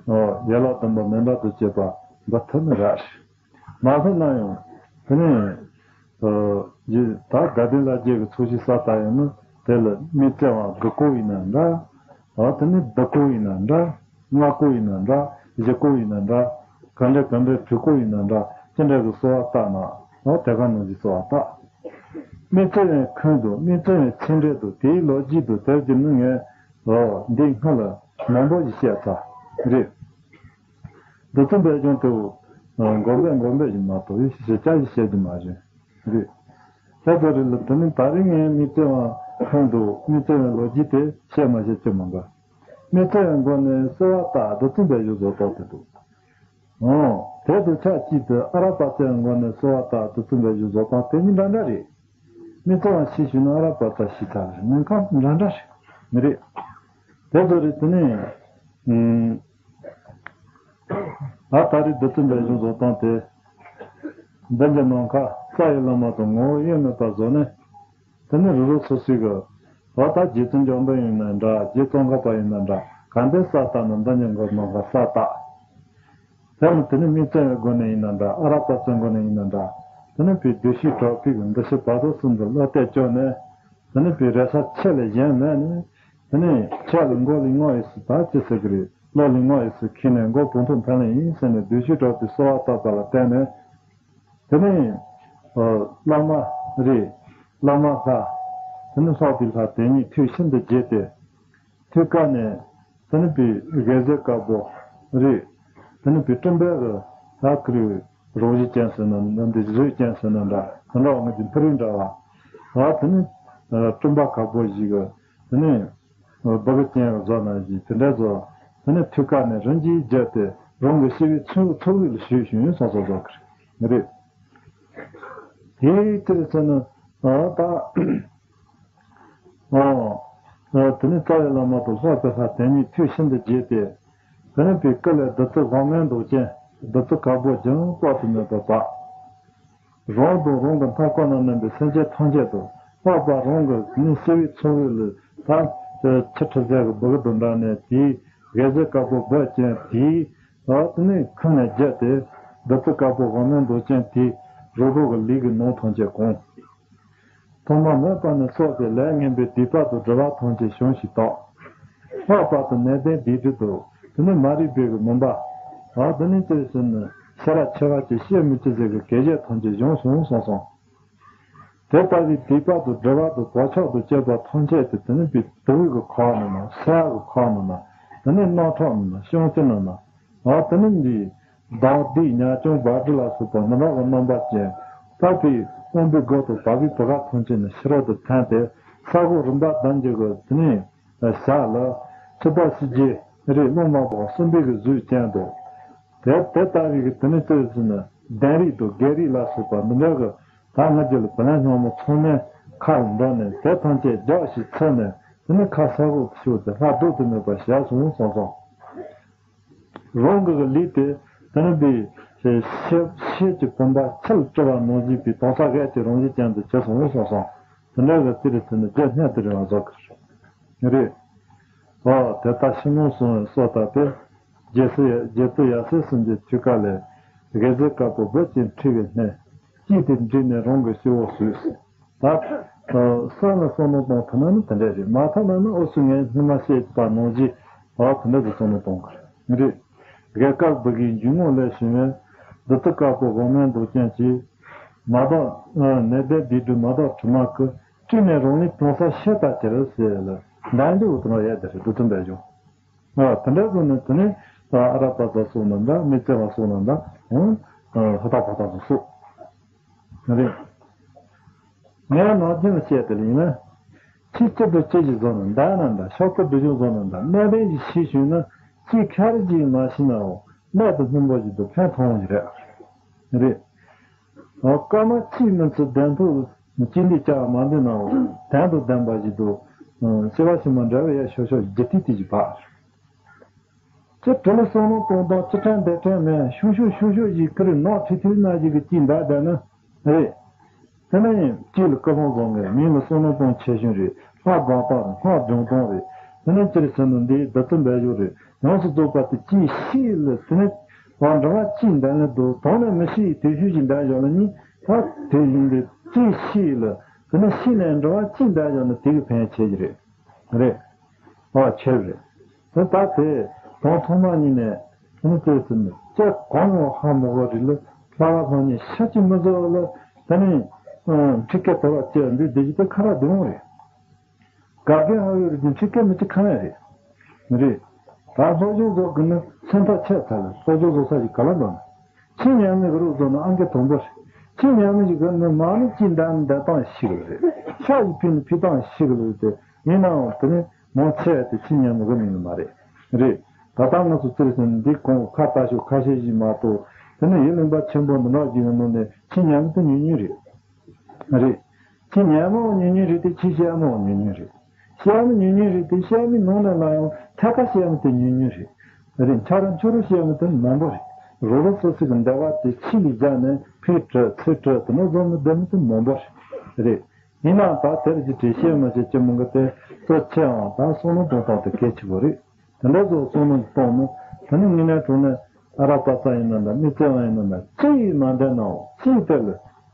ཡན་ལག་བདུན་པ་མཎྜལ་དུ་བྱེད་པ་འབུལ་ཐུབ་ནི་རེད། མ་ཐུབ་ན་ཡང་དེ་ནི་ཡི་ད་དགའ་ལྡན་ལྷ་རྗེ་གི་ཚོགས་ཞིང་ས་ད་ཡོད་ན་དེ་ལ་མི་བརྩེ་བ་དགུ་སྐོར་ཡིན་ན་འདྲ། ཨ། དེ་ནི་བདུན་སྐོར་ཡིན་ན་འདྲ། ལྔ་སྐོར་ཡིན་ན་འདྲ། བཞི་སྐོར་ཡིན་ན་འདྲ། ག་འདྲ་ག་འདྲ་དྲུག་སྐོར་ཡིན་ན་འདྲ། ཅི་འདྲ་གི་གསོལ་བ་བཏབ་ན་ཨོ་དེ་ག་ནང་བཞིན་གསོལ་བ་བཏབ། མི་བརྩེ་བའི་འཁོན་དང་མི་བརྩེ་བའི་ཚིག་འགྲེལ་དང་དེའི་ལོ་རྒྱུས་དང་དེར་གྱུར་ནི་ངས་ཨོ་འདི་སྔོན་ལ་མང་པོ་ཞིག་བཤད་ཚར་རེད། བདུད་རྩི་འབེབས་ཀྱང་དེ་འགོམ་པས་འགོམ་པས་ཞིག་མ་གཏོགས་ཞེས་བྱ་ཞིག་བཤད་རྒྱུ་མ་རེད། རེད། དེ་ལྟར་རེད་ལ་དེ་ནི་ད་རེས་ངས་མི་བརྩེ་བ་འཁོན་དང་མི་བརྩེ་བའི་ལོ་རྒྱུས་དེ་བཤད་མ་བཤད་ཅི་མ་འགལ། མི་བརྩེ་བའི་སྒོ་ནས་གསོལ་བ་བཏབ་བདུད་རྩི་འབེབས་ཞུ་བཟོ་ལྟ་དེ་འདུག་ཨོ། དེ་དང་ཆབས་ཅིག་ཏུ་ཨ་ར་པ་ཙའི་སྒོ་ནས་གསོལ་བ་བཏབ་བདུད་རྩི་འབེབས་ཞུ་བཟོ་སྟངས་དེ་གཉིས་འདྲ་འདྲ་རེད། མི་བརྩེ་བ་ཞེས་ཞུས་ན་ཨ་ར་པ་ཙ་ཞེས་བྱ་རེད། སྨན་ཁང་འདྲ་འདྲ་རེད། མི་རེད། དེ་ཚོ་རེད་དེ་ནས། ཨ། ད་རེས་བདུད་རྩི་འབེབས་ཞུ་བཟོ་སྟངས་དེ། འདི་འདི་ནང་ཁ་རྩ་བའི་བླ་མ་དང་ངོ་བོ་དབྱེར་མེད་པ་བཟོ་ནས། དེ་ནི་རི་རོ་སོ་སོའི་གི། བ་ད་རྗེ་བཙུན་འཇམ་དཔལ་ཡིན་ན་འདྲ། རྗེ་ཙོང་ཁ་པ་ཡིན་ན་འདྲ། ག་འདྲའི་ས་བཏབ་ན་འདི་ཉིད་འགོ་ནང་ག་ས་བཏབ། དེ་ནི་དེ་ནི་མི་བརྩེ་བའི་སྒོ་ནས་ཡིན་ན་འདྲ། ཨ་ར་པ་ཙའི་སྒོ་ནས་ཡིན་ན་འདྲ། དེ་ནི་པའི་བདུད་བཞི་གྲགས་པའི་གི་འདུ་ཤེས་བར་དོ་གསུམ་དུ་བློ་གཏད་བཅོལ་ནས། དེ་ནི་པའི་རེ་ས་ཆེ་ལས་གཞན་མེད་ནས། དེ་ནི་ཆོས་ལ་མགོ་ལས་རྔོ་ཡི་སུ་ད་ཅི་ཟེར་གི་རེད། བློ་ལས་རྔོ་ཡི་སུ་ཁྱེར་ནས་མགོ་བོ་ཐུག་འཕེན་ལེ་ཡིན་ཟེར་ནས་བདུད་བཞི་གྲགས་པའི་གསོལ་བ་བཏབ་པ་ལ་བརྟེན་ནས། དེ་ནས་བླ་མ་རེད། བླ་མ་ལྷ། དེ་ནས་ལྷག་པའི་ལྷ་དེ་ཉིད་ཐུགས་ཤིན་ཏུ་དགྱེས་ཏེ། ཐུགས་ཀ་ནས་དེ་ནས་པའི་དགེ་ཚུལ་དཀར་པོ་རེད། དེ་ནས་པའི་སྤྲིན་པའི་གི་ལྷ་ཀི་རུ་རོ་བཞི་ཅན་ཟེར་ན་འདི་བཟོས་ཅན་ཟེར་ན་འདྲ། དེ་འདྲ་བ་ང་ཚོའི་ཕུ་རུ་འདྲ་བ། ཨ། དེ་ནས་སྤྲིན་པ་དཀར་པོ་ཞིག་གི་དེ་ནས། བ་གི་ཅན་བཟོ་ན་ཞིག་དེ་འདྲ་བཟོ། དེ་ནས་ཐུགས་ཀ་ནས་རིན་གྱིས་བརྗོད་དེ་རང་གི་ཤི་བའི་ཚུལ་ཚུལ་ལ་ཞུས་ཞུས་སོང་སོང་བཟོ་གི་རེད། དེའི་དེར་ཚེ་ན་ཨ་ད་ཨ་དེ་ནས་རྩ་བའི་བླ་མ་དང་ལྷག་པའི་ལྷ་དེ་ཉིད་ཐུགས་ཤིན་ཏུ་དགྱེས་ཏེ། དེ་ནས་པའི་སྐུ་ལས་བདུད་རྩི་དབང་མོའི་མདོག་ཅན་བདུད་རྩི་དཀར་པོ་འཇམ་དཔག་ཏུ་མེད་པ་བབས། རང་དང་རང་གི་མཐའ་འཁོར་ན་མནན་པའི་སེམས་ཅན་ཐམས་ཅད་དུ་ལྷག་པར་རང་གི་ནི་ཤི་བའི་ཚོགས་དབུས་ལ་ད་ཆུ་ཁྲི་ཟེར་གི་སྦུག་ཏུ་འདྲ་ནས་དེའི་དགེ་ཚུལ་དཀར་པོ་འབུལ་ཅན་དེའི་ད་དེ་ནས་ཁུར་ནས་བརྒྱབ་སྟེ་བདུད་རྩི་དཀར་པོ་དབང་མོའི་མདོག་ཅན་དེའི་རུ་རོ་གི་ལུས་ཀྱི་ནང་ཐམས་ཅད་གང་། ཐོག་མ་མེད་པ་ནས་སོགས་ཏེ་ལས་ངན་པའི་སྡིག་པ་དང་སྒྲིབ་པ་ཐམས་ཅད་བྱང་ཞིང་དག། ལྷག་པར་དུ་ནད་ལྡན་བདུད་བཞི་དང་དེ་ནས་མ་རིག་པའི་གི་མུན་པ། ཨ་དེ་ནས་ཅི་ཟེར་ན་ཤེས་རབ་འཆལ་བ་ཅན་ཤེས་མི་ཅི་ཟེར་གི་གེགས་བྱེད་ཐམས་ཅད་བྱང་སོང་སོང་སོང་། དེ་ལྟ་བུའི་སྡིག་པ་དང་སྒྲིབ་པ་དང་བག་ཆགས་དང་བཅས་པ་ཐམས་ཅད་དེ་དེ་ནས་པའི་དུག་གི་ཁ་ནང་ན་སེར་གི་ཁ་ནང་ན་དེ་ནས་རྣག་ཁྲག་ནང་ན་བཤང་གཅི་ནང་ན། ཨ་དེ་ནས་འདི། མདངས་སྡིག་ཉ་ཆུང་བ་དྲི་ལ་སོགས་པ་འདི་འདྲ་གི་རྣམ་པ་ཅན། ད་ཕའི་དབང་པོའི་སྒོ་དང་བ་གི་བུ་ག་ཐམས་ཅད་ནི་ཕྱི་རོལ་དུ་འཐེན་ཏེ་ས་སྒོ་རིམ་པ་བདུན་གྱི་གི་དེ་ནས་བཞག་ལ། ཆུ་བར་ཤི་རྗེས་རིགས་ལུང་མ་བག་གསུམ་པའི་གི་གཟུགས་ཅན་དུ། དེ་དེ་ལྟ་བུའི་གི་དེ་ནས་ཅི་ཟེར་ན་གདན་རིགས་དང་རྒྱལ་རིགས་ལ་སོགས་པ་འདི་འདྲ་གི་ད་ང་རྒྱལ་བུ་ལ་སྔ་མོ་ཚང་མའི་ཁ་ལ་འགྲོ་ནས་དེ་ཐམས་ཅད་རྒྱགས་ཤིག་ཚུད་ནས་དེ་ནས་ཁ་ས་སྒོ་ཤོར་ཏེ་ལྷ་བཟློག་ཏུ་མེད་པར་བྱས་སོང་སོང་སོང་། རང་གི་ལུས་དེ་དེ་ནི་པའི་ཤེས་ཤེས་ཀྱི་བུམ་པ་ཆུ་ལ་བཀྲུ་བ་ནང་བཞིན་པའི་དྭངས་གསལ་གད་ཀྱི་རང་བཞིན་ཅན་དུ་གྱུར་སོང་སོང་སོང་། དེ་འདྲ་གི་དེ་རེད་ཟེར་ནས་རྒྱ་སྙན་དུ་རེ་བ་བཟོ་གི་རེད། ཨོ་དེ་ལྟར་ཕྱི་ནང་གསང་བའི་སོ་ཐར་པས་རྗེ་སི་རྗེ་བཙུན་ཡབ་སྲས་གསུམ་གྱི་ཐུགས་ཀ་ལས་དགེ་ཚུལ་དཀར་པོ་འབུལ་ཅིང་ཁྲུས་པའི་སྣེ་གཅིག་ཏུ་བསྒྲིལ་ནས་རང་གི་སྤྱི་བོར་བཞུགས། ད། ས་ལ་བསམ་བློ་གཏོང་ཐུབ་ན་ནི་དེ་འདྲ་རེད། མ་ཐུབ་ན་ནི་འུ་ཚོ་ངས་སྔོན་མ་བཤད་པ་ནང་བཞིན་ཨོ་དེ་འདྲ་ཞིག་བསམ་བློ་གཏོང་དགོས་རེད། རེད། རྒྱལ་ཁབ་བུ་གའི་འཇུག་ངོགས་ལས་བྱུང་བའི་བདུད་རྩི་དཀར་པོ་འོ་མའི་མདོག་ཅན་གྱི་མ་དག་ནད་པའི་སྡིག་སྒྲིབ་མ་དག་དྲི་མ་ཀུན་བཀྲུས་ནས་རང་ལུས་གང་ཟག་ཤེས་པར་གྱུར་ཟེར་ལ་འདྲ་འདྲ་འུ་ཐུང་ཡ་དེ་རེད། བདུད་རྩི་འབེབས་སྦྱོང་། ཨ་དེ་འདྲ་བཟོ་ནས་དེ་ནས་ཨ་ར་པ་ཙ་སོགས་ལ་འདྲ་མི་བརྩེ་བ་སོགས་ལ་འདྲ་ཧོ་ཧ་ཏ་ཕ་ཏ་སོགས་སོགས་རེད། ངས་ནང་རྐྱེན་ལ་བཤད་དེ་ལ་ཡིན་ན། ཁྱི་སྐྱིད་པོ་སྐྱིད་ཞིག་བཟོ་ན་འདྲ་ན་འདྲ། ཤོག་གུ་སྦྲུལ་གཞུང་བཟོ་ན་འདྲ། གནད་དོན་ཞིག་ཤེས་བྱུང་ན་ཁྱི་ཁ་རི་ཅིག་མ་ཤི་ནའོ་གནད་དུ་སྣུམ་པོ་ཞིག་ཏུ་ཕན་ཐོགས་ཡོང་གི་རེད། རེད། ཨོ་སྐར་མ་གཅིག་མིན་ཚེ་གདན་ཐོག་གཅིག་འདི་བཅའ་མ་འདི་ནའོ་དོན་དང་ལྡན་པ་ཞིག་ཏུ་སེ་བ་ཤི་མ་འདྲ་བའི་ཡ་ཤོ་ཤོ་ཇི་ཏི་ཏི་ཞིག་བག་ཅི་དྲི་ལ་བསམ་བློ་གཏོང་སྟངས་ཅི་ཕྲན་འདི་ཕྲན་མེད། ཤུགས་ཤུགས་ཤུགས་ཤུགས་ཀྱིས་ཁིར་ནག་ཁྲིག་ཁྲིག་ན་ཞིག་གི་ཅིག་འདར་བསྡད་ན་རེད། དེ་ནས་ཅིག་ལ་སྐུ་ལྷང་བཟང་ངེར་མིང་ལ་བསམ་བློ་གཏོང་ཆེ་ཤོས་རེད། ལྷ་སྒང་སྟངས་རེད། སྔགས་སྦྱོང་སྟངས་རེད། དེ་ནས་ཅིར་ཟེར་ན་འདིའི་བདག་ཏུ་འབད་ཞོར་རེད། ཡོངས་སུ་རྫོགས་པ་དེ་ཅིག་ཤེས་ལ་དེ་ནས་བ་འདྲ་བ་ཅིག་འདར་ནས་འདུག་དོན་ནས་མི་ཤེས་དེ་ཤུགས་ཀྱིས་འདར་བཞག་ལ་ནི་ད་དེ་ཡིན་དེ་ཅིག་ཤེས་ལ་དེ་ནས་ཤེས་ནས་འདྲ་བ་ཅིག་འདར་བཞག་ན་དེ་གི་ཕན་ཆེ་གི་རེད། རེད། ཨ་ཆེར་རེད། དེ་ལྟ་དེ་དོན་ཐོག་མ་ཉིད་ནས་དེ་ནི་ལྟོས་ཟིན་ནས་ལྕགས་གང་ཡང་ཧ་མི་གོ་རིགས་ལ་ལྷ་བ་ལྷ་ཉིད་ཤ་གཅིག་མི་བཟོ་ལ་དེ་ནི་ཁྲི་ཀའི་དོ་བ་བཅས་འདི་བདེ་སྐྱིད་དེ་ཁ་ར་བདེ་མོ་རེད། དགའ་དགའ་ཧ་ཡོད་རེད་ཀྱང་ཁྲི་ཀའི་མི་གཅིག་ཁ་ཡ་རེད། མི་རེད། ད་སློབ་སྦྱོང་བཟོ་དགོས་ན་སེམས་ཐག་ཆད་ཚར་ལ་སློབ་སྦྱོང་བཟོ་ས་ཞིག་ག་ལ་འདུག་ཁྱི་ཉལ་མི་གི་རོགས་བཟོ་ན་ཨང་ཀི་དང་པོ་རེད། ཁྱི་ཉལ་མི་ཞིག་གི་ནི་མ་ནི་ཅི་འདྲ་འདྲ་སྟངས་ཤིག་ལ་རེད། ཤ་ཡི་ཕི་ནི་ཕི་སྟངས་ཤིག་ལ་རེད་དེ། ཡིན་ནའང་དེ་ནི་མང་ཆེ་བ་དེ་ཁྱི་ཉལ་མི་གི་མིང་ནི་མ་རེད། རེད། ད་ལྟ་ང་ཚོ་ཙིར་ཟིན་འདི་གོང་ཁ་ལྟ་ཞོག་ཁ་ཤས་ཤིག་མ་གཏོགས་དེ་ནི་ཡུལ་གླིང་པ་ཆེན་པོ་འདི་འདྲ་ཞིག་གི་ནང་ནས་ཁྱི་ཉལ་མི་དེ་ཉུང་ཉུང་རེད། རེད། ཁྱི་ཉལ་མོ་ཉུང་ཉུང་རེད་དེ་ཁྱི་ཤ་མོ་ཉུང་ཉུང་རེད། ཤ་མོ་ཉུང་ཉུང་རེད་དེ་ཤ་མོའི་ནང་ནས་ལ་ཡང་ཐད་ཀ་ཤ་མོ་དེ་ཉུང་ཉུང་རེད། རེད། འཆར་འཆོར་ཤ་མོ་དེ་མང་པོ་རེད། རོ་རོ་སོ་སོ་གི་འདྲ་བ་དེ་ཕྱི་ལ་བཞག་ནས་ཕི་དྲི་ཚི་དྲི་དེ་ནོ་བཟོ་མི་བདེ་མོ་དེ་མང་པོ་རེད། ཡིན་ནའང་ད་དེར་གྱི་དྲི་ཤ་མོ་ཞིག་ཅི་མོ་གི་དེ་གཙོ་ཆེའང་ད་བསམ་བློ་གཏོང་སྟངས་དེ་གལ་ཆེ་བོ་རེད། དེ་འདྲ་ཚོ་བསམ་བློ་གཏོང་ནས་དེ་ནི་དངོས་གནས་དྲང་གནས་ཨ་ར་པ་ཙ་ཡིན་ན་འདྲ་མི་བརྩེ་བ་ཡིན་ན་འདྲ་ཅི་ཡིས་མ་འདྲ་ནའང་ཅི་ཡིས་དེ་ལ་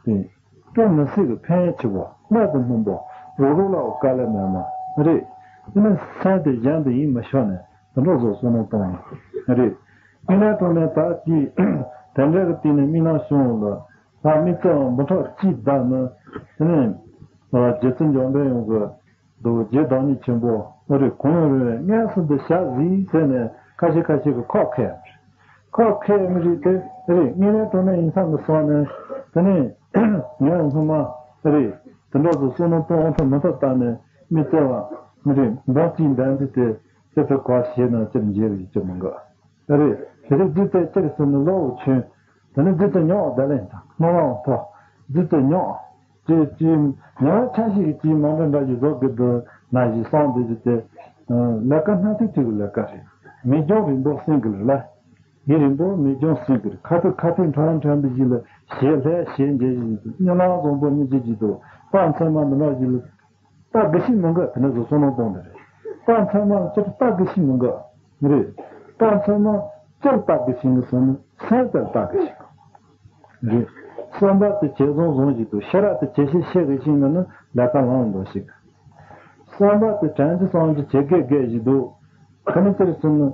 དེ་སྐྱོན་མི་སྲིད་ཀྱི་ཕན་ཡོན་ཆེ་བ་གནད་དུ་སྨིན་པ་རོ་རོ་ལའོ་དཀའ་ལས་མེད་མ་རེད། དེ་ནི་སེམས་དེ་གཞན་དུ་ཡིད་མི་ཤོར་ནས་དེ་འདྲ་ཚོ་བསམ་བློ་གཏོང་ནས་རེད། དངོས་གནས་དྲང་གནས་ད་ཅི་དེ་འདྲ་གི་སྟེང་ནས་མི་ནང་བྱུང་ལ་ད་མི་བརྩེ་བ་མི་ཁྲག་ཅི་བདག་ནི་དེ་ནི་རྗེ་བཙུན་འཇམ་དཔལ་དབྱངས་ཀྱི། རྡོ་རྗེ་བདག་ཉིད་ཆེན་པོ་ཨ་རེ་གོང་རེ་སྔས་སུ་འདི་ཞག་གཟིགས་ཟེར་ནས་ཁ་ཤས་ཁ་ཤས་ཀྱི་ཁོག་ཁེ་ཁོག་ཁེ་མི་རིགས་དེ་རེད། དངོས་གནས་དྲང་གནས་ཡིན་ས་མི་སོང་ནས་དེ་ནས་ངས་སྔོན་མ་རེད་དེ་འདྲ་ཚོ་བསམ་བློ་གཏོང་ཐུབ་མི་ཐུབ་ལྟ་ནས་མི་བརྩེ་བ་མི་རེད་འདང་གཅིག་འདང་གཅིག་དེ་ཅི་ཚེ་གོ་ཞེ་ན་ཅིར་འཇལ་བའི་ཅི་མི་འགའ་རེད། དེ་རིགས་རྫུས་ཏེ་ཅིར་ཟེར་ནས་བློ་བོ་ཆོན། དེ་ནས་རྫུས་ཏེ་ཉོག་བསྡད་ལེན་དང་སྣང་བ་ཐོག་རྫུས་ཏེ་ཉོག་ཅེས་ཅེས་ཉོག་ཆ་ཞིག་གིས་ཅིས་མ་འདྲ་འདྲ་ཞིག་བཟོ་གི་འདུག་ན་ཞིག་སོང་དེ་ཅི་སྟེ། ལས་ཀ་སྣ་ཐུག་ཐུག་གི་ལས་ཀ་རེད། མི་སྐྱོན་རིང་པོ་སེང་གི་ལ། ཡིན་རིང་པོ་མི་སྐྱོན་སེང་གི་ཁ་ཐུག་ཁ་ཐུག་ཕྲ་ཕྲ་འདི་ཞིག་ལ་ཞེ་ལྷས་ཞེ་འཇལ་ཞིག་འདུག་གཉིད་ལམ་བཟང་པོ་གཉིད་ཅིག་ཅིག་འདུག་རྟགས་མཚན་མ་འདི་འདྲ་ཞིག་ལ། རྟགས་དགེ་ཞིག་མི་འགག་དེ་ནས་བཟོ་བསམ་བློ་གཏོང་དེ་རེད། རྟགས་མཚན་མ་སྤྱིར་རྟགས་དགེ་ཞིག་མི་འགག་ནི་རེད། རྟགས་མཚན་མ་སྤྱིར་རྟགས་དགེ་ཞིག་ནི་སོང་ནི་སེམས་དེར་རྟགས་དགེ་ཞིག་རེད། བསམ་པ་དེ་བྱས་བཟང་བཟང་ཞིག་འདུག་ཤེས་རབ་དེ་བྱས་ཤེས་ཤེས་དགེ་ཞིག་ནི་ནི་ལས་ཀ་ལང་ལང་འདུག་ཞིག་བསམ་པ་དེ་དྲན་གྱི་བསམ་གྱི་བྱེད་དགེ་དགེ་ཞིག་འདུག་ཁ་ནི་དེར་སོང་ནི།